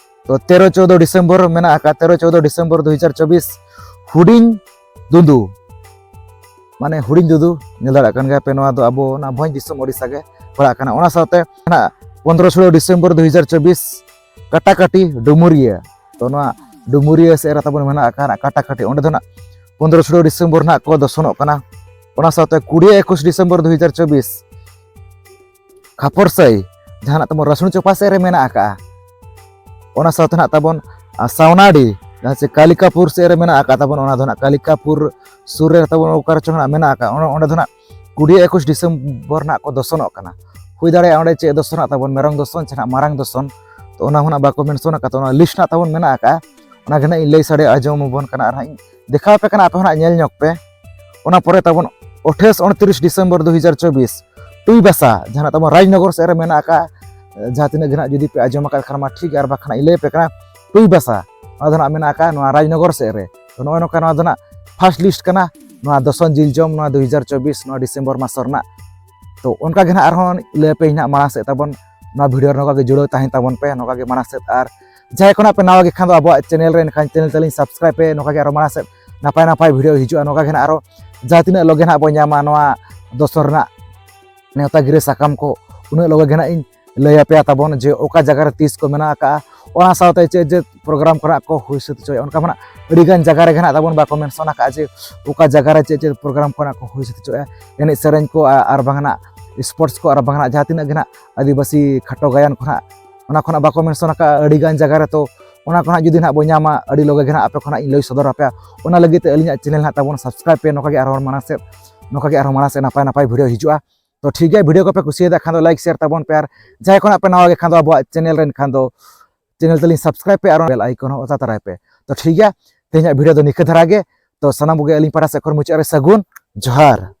ᱛᱚ ᱛᱮᱨᱚ ᱪᱳᱫᱽᱫᱳ ᱰᱤᱥᱮᱢᱵᱚᱨ ᱢᱮᱱᱟᱜ ᱟᱠᱟᱫ, ᱛᱮᱨᱚ ᱪᱳᱫᱽᱫᱳ ᱰᱤᱥᱮᱢᱵᱚᱨ ᱫᱩ ᱦᱟᱡᱟᱨ ᱪᱚᱵᱵᱤᱥ, ᱦᱩᱰᱤᱧ ᱫᱩᱸᱫᱩ, ᱢᱟᱱᱮ ᱦᱩᱰᱤᱧ ᱫᱩᱸᱫᱩ, ᱧᱮᱞ ᱫᱟᱲᱮᱭᱟᱜ ᱠᱟᱱ ᱜᱮᱭᱟ ᱯᱮ, ᱱᱚᱣᱟ ᱫᱚ ᱟᱵᱚ ᱚᱱᱟ ᱵᱷᱚᱸᱡᱽ ᱫᱤᱥᱚᱢ ᱳᱰᱤᱥᱟ ᱜᱮ ᱯᱟᱲᱟᱜ ᱠᱟᱱᱟ᱾ ᱚᱱᱟ ᱥᱟᱶᱛᱮ ᱱᱟᱜ ᱯᱚᱱᱫᱽᱨᱚ ᱥᱳᱞᱳ ᱰᱤᱥᱮᱢᱵᱚᱨ ᱫᱩ ᱦᱟᱡᱟᱨ ᱪᱚᱵᱵᱤᱥ, ᱠᱟᱴᱟᱠᱟᱴᱤ ᱰᱩᱢᱩᱨᱤᱭᱟᱹ᱾ ᱛᱚ ᱱᱚᱣᱟ ᱰᱩᱢᱩᱨᱤᱭᱟᱹ ᱥᱮᱫ ᱨᱮ ᱛᱟᱵᱚᱱ ᱢᱮᱱᱟᱜ ᱟᱠᱟᱫ ᱠᱟᱴᱟᱠᱟᱴᱤ, ᱚᱸᱰᱮ ᱫᱚ ᱱᱟᱜ ᱯᱚᱱᱫᱽᱨᱚ ᱥᱳᱞᱳ ᱰᱤᱥᱮᱢᱵᱚᱨ ᱱᱟᱜ ᱠᱚ ᱫᱚᱥᱚᱱᱚᱜ ᱠᱟᱱᱟ᱾ ᱚᱱᱟ ᱥᱟᱶᱛᱮ ᱠᱩᱲᱤ ᱮᱠᱩᱥ ᱰᱤᱥᱮᱢᱵᱚᱨ ᱫᱩ ᱦᱟᱡᱟᱨ ᱪᱚᱵᱵᱤᱥ, ᱠᱷᱟᱯᱚᱨᱥᱟᱹᱭ, ᱡᱟᱦᱟᱸ ᱱᱟᱜ ᱛᱟᱵᱚᱱ ᱨᱟᱹᱥᱩᱱ ᱪᱚᱯᱟ ᱥᱮᱫ ᱨᱮ ᱢᱮᱱᱟᱜ ᱟᱠᱟᱫᱼᱟ᱾ ᱚᱱᱟ ᱥᱟᱶᱛᱮ ᱱᱟᱜ ᱛᱟᱵᱚᱱ, ᱟᱨ ᱥᱟᱣᱱᱟᱰᱤ, ᱡᱟᱦᱟᱸ ᱪᱮ ᱠᱟᱞᱤᱠᱟᱯᱩᱨ ᱥᱮᱫ ᱨᱮ ᱢᱮᱱᱟᱜ ᱟᱠᱟᱫ ᱛᱟᱵᱚᱱ, ᱚᱱᱟ ᱫᱚ ᱱᱟᱜ ᱠᱟᱞᱤᱠᱟᱯᱩᱨ ᱥᱩᱨ ᱨᱮ ᱛᱟᱵᱚᱱ ᱚᱠᱟ ᱨᱮᱪᱚ ᱱᱟᱜ ᱢᱮᱱᱟᱜ ᱟᱠᱟᱫ, ᱚᱱᱟ, ᱚᱸᱰᱮ ᱫᱚ ᱱᱟᱜ ᱠᱩᱲᱤ ᱮᱠᱩᱥ ᱰᱤᱥᱮᱢᱵᱚᱨ ᱱᱟᱜ ᱠᱚ ᱫᱚᱥᱚᱱᱚᱜ ᱠᱟᱱᱟ᱾ ᱦᱩᱭ ᱫᱟᱲᱮᱭᱟᱜᱼᱟ ᱚᱸᱰᱮ ᱪᱮᱫ ᱫᱚᱥᱚᱱᱟᱜ ᱛᱟᱵᱚᱱ, ᱢᱮᱨᱚᱢ ᱫᱚᱥᱚᱱ ᱪᱮ ᱱᱟᱜ ᱢᱟᱨᱟᱝ ᱫᱚᱥᱚᱱ, ᱛᱚ ᱚᱱᱟ ᱦᱚᱸ ᱱᱟᱜ ᱵᱟᱠᱚ ᱢᱮᱱᱥᱚᱱ ᱟᱠᱟᱫ, ᱛᱚ ᱚᱱᱟ ᱞᱤᱥᱴ ᱱᱟᱜ ᱛᱟᱵᱚᱱ ᱢᱮᱱᱟᱜ ᱟᱠᱟᱫᱼᱟ᱾ ᱚᱱᱟ ᱜᱮ ᱱᱟᱜ ᱤᱧ ᱞᱟᱹᱭ ᱥᱟᱰᱮ ᱟᱸᱡᱚᱢ ᱟᱵᱚᱱ ᱠᱟᱱᱟ ᱟᱨ ᱦᱟᱸᱜ ᱤᱧ ᱫᱮᱠᱷᱟᱣ ᱟᱯᱮ ᱠᱟᱱᱟ, ᱟᱯᱮ ᱦᱚᱸ ᱱᱟᱜ ᱧᱮᱞ ᱧᱚᱜ ᱯᱮ᱾ ᱚᱱᱟ ᱯᱚᱨᱮ ᱛᱟᱵᱚᱱ ᱟᱴᱷᱟᱥ ᱩᱱᱛᱨᱤᱥ ᱰᱤᱥᱮᱢᱵᱚᱨ ᱫᱩ ᱦᱟᱡᱟᱨ ᱪᱚᱵᱵᱤᱥ, ᱴᱩᱭᱵᱟᱥᱟ, ᱡᱟᱦᱟᱸ ᱱᱟᱜ ᱛᱟᱵᱚᱱ ᱨᱟᱡᱽᱱᱚᱜᱚᱨ ᱥᱮᱫ ᱨᱮ ᱢᱮᱱᱟᱜ ᱟᱠᱟᱫ, ᱡᱟᱦᱟᱸ ᱛᱤᱱᱟᱹᱜ ᱜᱮ ᱱᱟᱜ ᱡᱩᱫᱤ ᱯᱮ ᱟᱸᱡᱚᱢ ᱟᱠᱟᱫ ᱠᱷᱟᱱ ᱢᱟ ᱴᱷᱤᱠ ᱜᱮᱭᱟ, ᱟᱨ ᱵᱟᱠᱷᱟᱱ ᱤᱧ ᱞᱟᱹᱭ ᱟᱯᱮ ᱠᱟᱱᱟ, ᱴᱩᱭᱵᱟᱥᱟ, ᱱᱚᱣᱟ ᱫᱚ ᱱᱟᱜ ᱢᱮᱱᱟᱜ ᱟᱠᱟᱫ ᱱᱚᱣᱟ ᱨᱟᱡᱽᱱᱚᱜᱚᱨ ᱥᱮᱫ ᱨᱮ᱾ ᱛᱚ ᱱᱚᱜᱼᱚᱭ ᱱᱚᱝᱠᱟ ᱱᱚᱣᱟ ᱫᱚ ᱱᱟᱜ ᱯᱷᱟᱥᱴ ᱞᱤᱥᱴ ᱠᱟᱱᱟ, ᱱᱚᱣᱟ ᱫᱚᱥᱚᱱ ᱡᱤᱞ ᱡᱚᱢ ᱱᱚᱣᱟ ᱫᱩ ᱦᱟᱡᱟᱨ ᱪᱚᱵᱵᱤᱥ, ᱱᱚᱣᱟ ᱰᱤᱥᱮᱢᱵᱚᱨ ᱢᱟᱥ ᱨᱮᱱᱟᱜ᱾ ᱛᱚ ᱚᱱᱠᱟ ᱜᱮ ᱱᱟᱜ ᱟᱨᱦᱚᱸ ᱞᱟᱹᱭ ᱟᱯᱮ ᱤᱧ ᱱᱟᱜ ᱢᱟᱲᱟᱝ ᱥᱮᱫ ᱛᱟᱵᱚᱱ, ᱱᱚᱣᱟ ᱵᱷᱤᱰᱤᱭᱳ ᱨᱮ ᱱᱚᱝᱠᱟ ᱜᱮ ᱡᱩᱲᱟᱹᱣ ᱛᱟᱦᱮᱱ ᱛᱟᱵᱚᱱ ᱯᱮ, ᱱᱚᱝᱠᱟ ᱜᱮ ᱢᱟᱲᱟᱝ ᱥᱮᱫ᱾ ᱟᱨ ᱡᱟᱦᱟᱸᱭ ᱠᱷᱚᱱᱟᱜ ᱯᱮ ᱱᱟᱣᱟ ᱜᱮ ᱠᱷᱟᱱ ᱫᱚ ᱟᱵᱚᱣᱟᱜ ᱪᱮᱱᱮᱞ ᱨᱮ ᱮᱱᱠᱷᱟᱱ ᱪᱮᱱᱮᱞ ᱛᱟᱹᱞᱤᱧ ᱥᱟᱵᱥᱠᱨᱟᱭᱤᱵ ᱯᱮ, ᱱᱚᱝᱠᱟ ᱜᱮ ᱟᱨᱚ ᱢᱟᱲᱟᱝ ᱥᱮᱫ ᱱᱟᱯᱟᱭ ᱱᱟᱯᱟᱭ ᱵᱷᱤᱰᱤᱭᱳ ᱦᱤᱡᱩᱜᱼᱟ᱾ ᱱᱚᱝᱠᱟ ᱜᱮ ᱱᱟᱜ ᱟᱨᱚ ᱡᱟᱦᱟᱸ ᱛᱤᱱᱟᱹᱜ ᱞᱚᱜᱮ ᱱᱟᱜ ᱵᱚᱱ ᱧᱟᱢᱟ ᱱᱚᱣᱟ ᱫᱚᱥᱚᱱ ᱨᱮᱱᱟᱜ ᱱᱮᱣᱛᱟ ᱜᱤᱨᱟᱹ ᱥᱟᱠᱟᱢ ᱠᱚ, ᱩᱱᱟᱹᱜ ᱞᱚᱜᱮ ᱜᱮ ᱱᱟᱜ ᱤᱧ ᱞᱟᱹᱭ ᱟᱯᱮᱭᱟ ᱛᱟᱵᱚᱱ ᱡᱮ ᱚᱠᱟ ᱡᱟᱭᱜᱟ ᱨᱮ ᱛᱤᱥ ᱠᱚ ᱢᱮᱱᱟᱜ ᱟᱠᱟᱫᱼᱟ᱾ ᱚᱱᱟ ᱥᱟᱶᱛᱮ ᱪᱮᱫ ᱪᱮᱫ ᱯᱨᱳᱜᱨᱟᱢ ᱠᱚᱨᱮᱱᱟᱜ ᱠᱚ ᱦᱩᱭ ᱥᱟᱹᱛ ᱦᱚᱪᱚᱭᱟ, ᱚᱱᱠᱟ ᱢᱟ ᱱᱟᱜ ᱟᱹᱰᱤ ᱜᱟᱱ ᱡᱟᱭᱜᱟ ᱨᱮᱜᱮ ᱱᱟᱜ ᱛᱟᱵᱚᱱ ᱵᱟᱠᱚ ᱢᱮᱱᱥᱚᱱ ᱟᱠᱟᱫᱼᱟ ᱡᱮ ᱚᱠᱟ ᱡᱟᱭᱜᱟ ᱨᱮ ᱪᱮᱫ ᱪᱮᱫ ᱯᱨᱳᱜᱨᱟᱢ ᱠᱚᱨᱮᱱᱟᱜ ᱠᱚ ᱦᱩᱭ ᱥᱟᱹᱛ ᱦᱚᱪᱚᱭᱟ, ᱮᱱᱮᱡ ᱥᱮᱨᱮᱧ ᱠᱚ ᱟᱨ, ᱟᱨ ᱵᱟᱝ ᱱᱟᱜ ᱥᱯᱳᱨᱴᱥ ᱠᱚ ᱟᱨ ᱵᱟᱝ ᱱᱟᱜ ᱡᱟᱦᱟᱸ ᱛᱤᱱᱟᱹᱜ ᱜᱮ ᱱᱟᱜ ᱟᱹᱫᱤᱵᱟᱹᱥᱤ ᱠᱷᱟᱴᱚ ᱜᱟᱭᱟᱱ ᱠᱚ ᱱᱟᱜ, ᱚᱱᱟ ᱠᱷᱚᱱᱟᱜ ᱵᱟᱠᱚ ᱢᱮᱱᱥᱚᱱ ᱟᱠᱟᱫᱼᱟ ᱟᱹᱰᱤ ᱜᱟᱱ ᱡᱟᱭᱜᱟ ᱨᱮ᱾ ᱛᱚ ᱚᱱᱟ ᱠᱚ ᱱᱟᱜ ᱡᱩᱫᱤ ᱱᱟᱜ ᱵᱚᱱ ᱧᱟᱢᱟ, ᱟᱹᱰᱤ ᱞᱚᱜᱮ ᱜᱮ ᱱᱟᱜ ᱟᱯᱮ ᱠᱚ ᱱᱟᱜ ᱤᱧ ᱞᱟᱹᱭ ᱥᱚᱫᱚᱨ ᱟᱯᱮᱭᱟ᱾ ᱚᱱᱟ ᱞᱟᱹᱜᱤᱫ ᱛᱮ ᱟᱹᱞᱤᱧᱟᱜ ᱪᱮᱱᱮᱞ ᱱᱟᱜ ᱛᱟᱵᱚᱱ ᱥᱟᱵᱥᱠᱨᱟᱭᱤᱵ ᱯᱮ, ᱱᱚᱝᱠᱟ ᱜᱮ ᱟᱨᱦᱚᱸ ᱢᱟᱲᱟᱝ ᱥᱮᱫ, ᱱᱚᱝᱠᱟ ᱜᱮ ᱟᱨᱦᱚᱸ ᱢᱟᱲᱟᱝ ᱥᱮᱫ ᱱᱟᱯᱟᱭ ᱱᱟᱯᱟᱭ ᱵᱷᱤᱰᱤᱭᱳ ᱦᱤᱡᱩᱜᱼᱟ᱾ ᱛᱚ ᱴᱷᱤᱠ ᱜᱮᱭᱟ, ᱵᱷᱤᱰᱤᱭᱳ ᱠᱚᱯᱮ ᱠᱩᱥᱤᱭᱟᱫᱟ ᱠᱷᱟᱱ ᱫᱚ ᱞᱟᱭᱤᱠ ᱥᱮᱭᱟᱨ ᱛᱟᱵᱚᱱ ᱯᱮ, ᱟᱨ ᱡᱟᱦᱟᱸᱭ ᱠᱷᱚᱱᱟᱜ ᱯᱮ ᱱᱟᱣᱟ ᱜᱮ ᱠᱷᱟᱱ ᱫᱚ ᱟᱵᱚᱣᱟᱜ ᱪᱮᱱᱮᱞ ᱨᱮᱱ ᱠᱷᱟᱱ ᱫᱚ ᱪᱮᱱᱮᱞ ᱛᱟᱹᱞᱤᱧ ᱥᱟᱵᱥᱠᱨᱟᱭᱤᱵ ᱯᱮ ᱟᱨ ᱵᱮᱞ ᱟᱭᱠᱚᱱ ᱦᱚᱸ ᱚᱛᱟ ᱛᱟᱨᱟᱭ ᱯᱮ᱾ ᱛᱚ ᱴᱷᱤᱠ ᱜᱮᱭᱟ, ᱛᱮᱦᱮᱧᱟᱜ ᱵᱷᱤᱰᱤᱭᱳ ᱫᱚ ᱱᱤᱠᱟᱹ ᱫᱷᱟᱨᱟ ᱜᱮ᱾ ᱛᱚ ᱥᱟᱱᱟᱢ ᱠᱚᱜᱮ ᱟᱹᱞᱤᱧ ᱯᱟᱦᱴᱟ ᱥᱮᱫ ᱠᱷᱚᱱ ᱢᱩᱪᱟᱹᱫ ᱨᱮ ᱥᱟᱹᱜᱩᱱ ᱡᱚᱦᱟᱨ᱾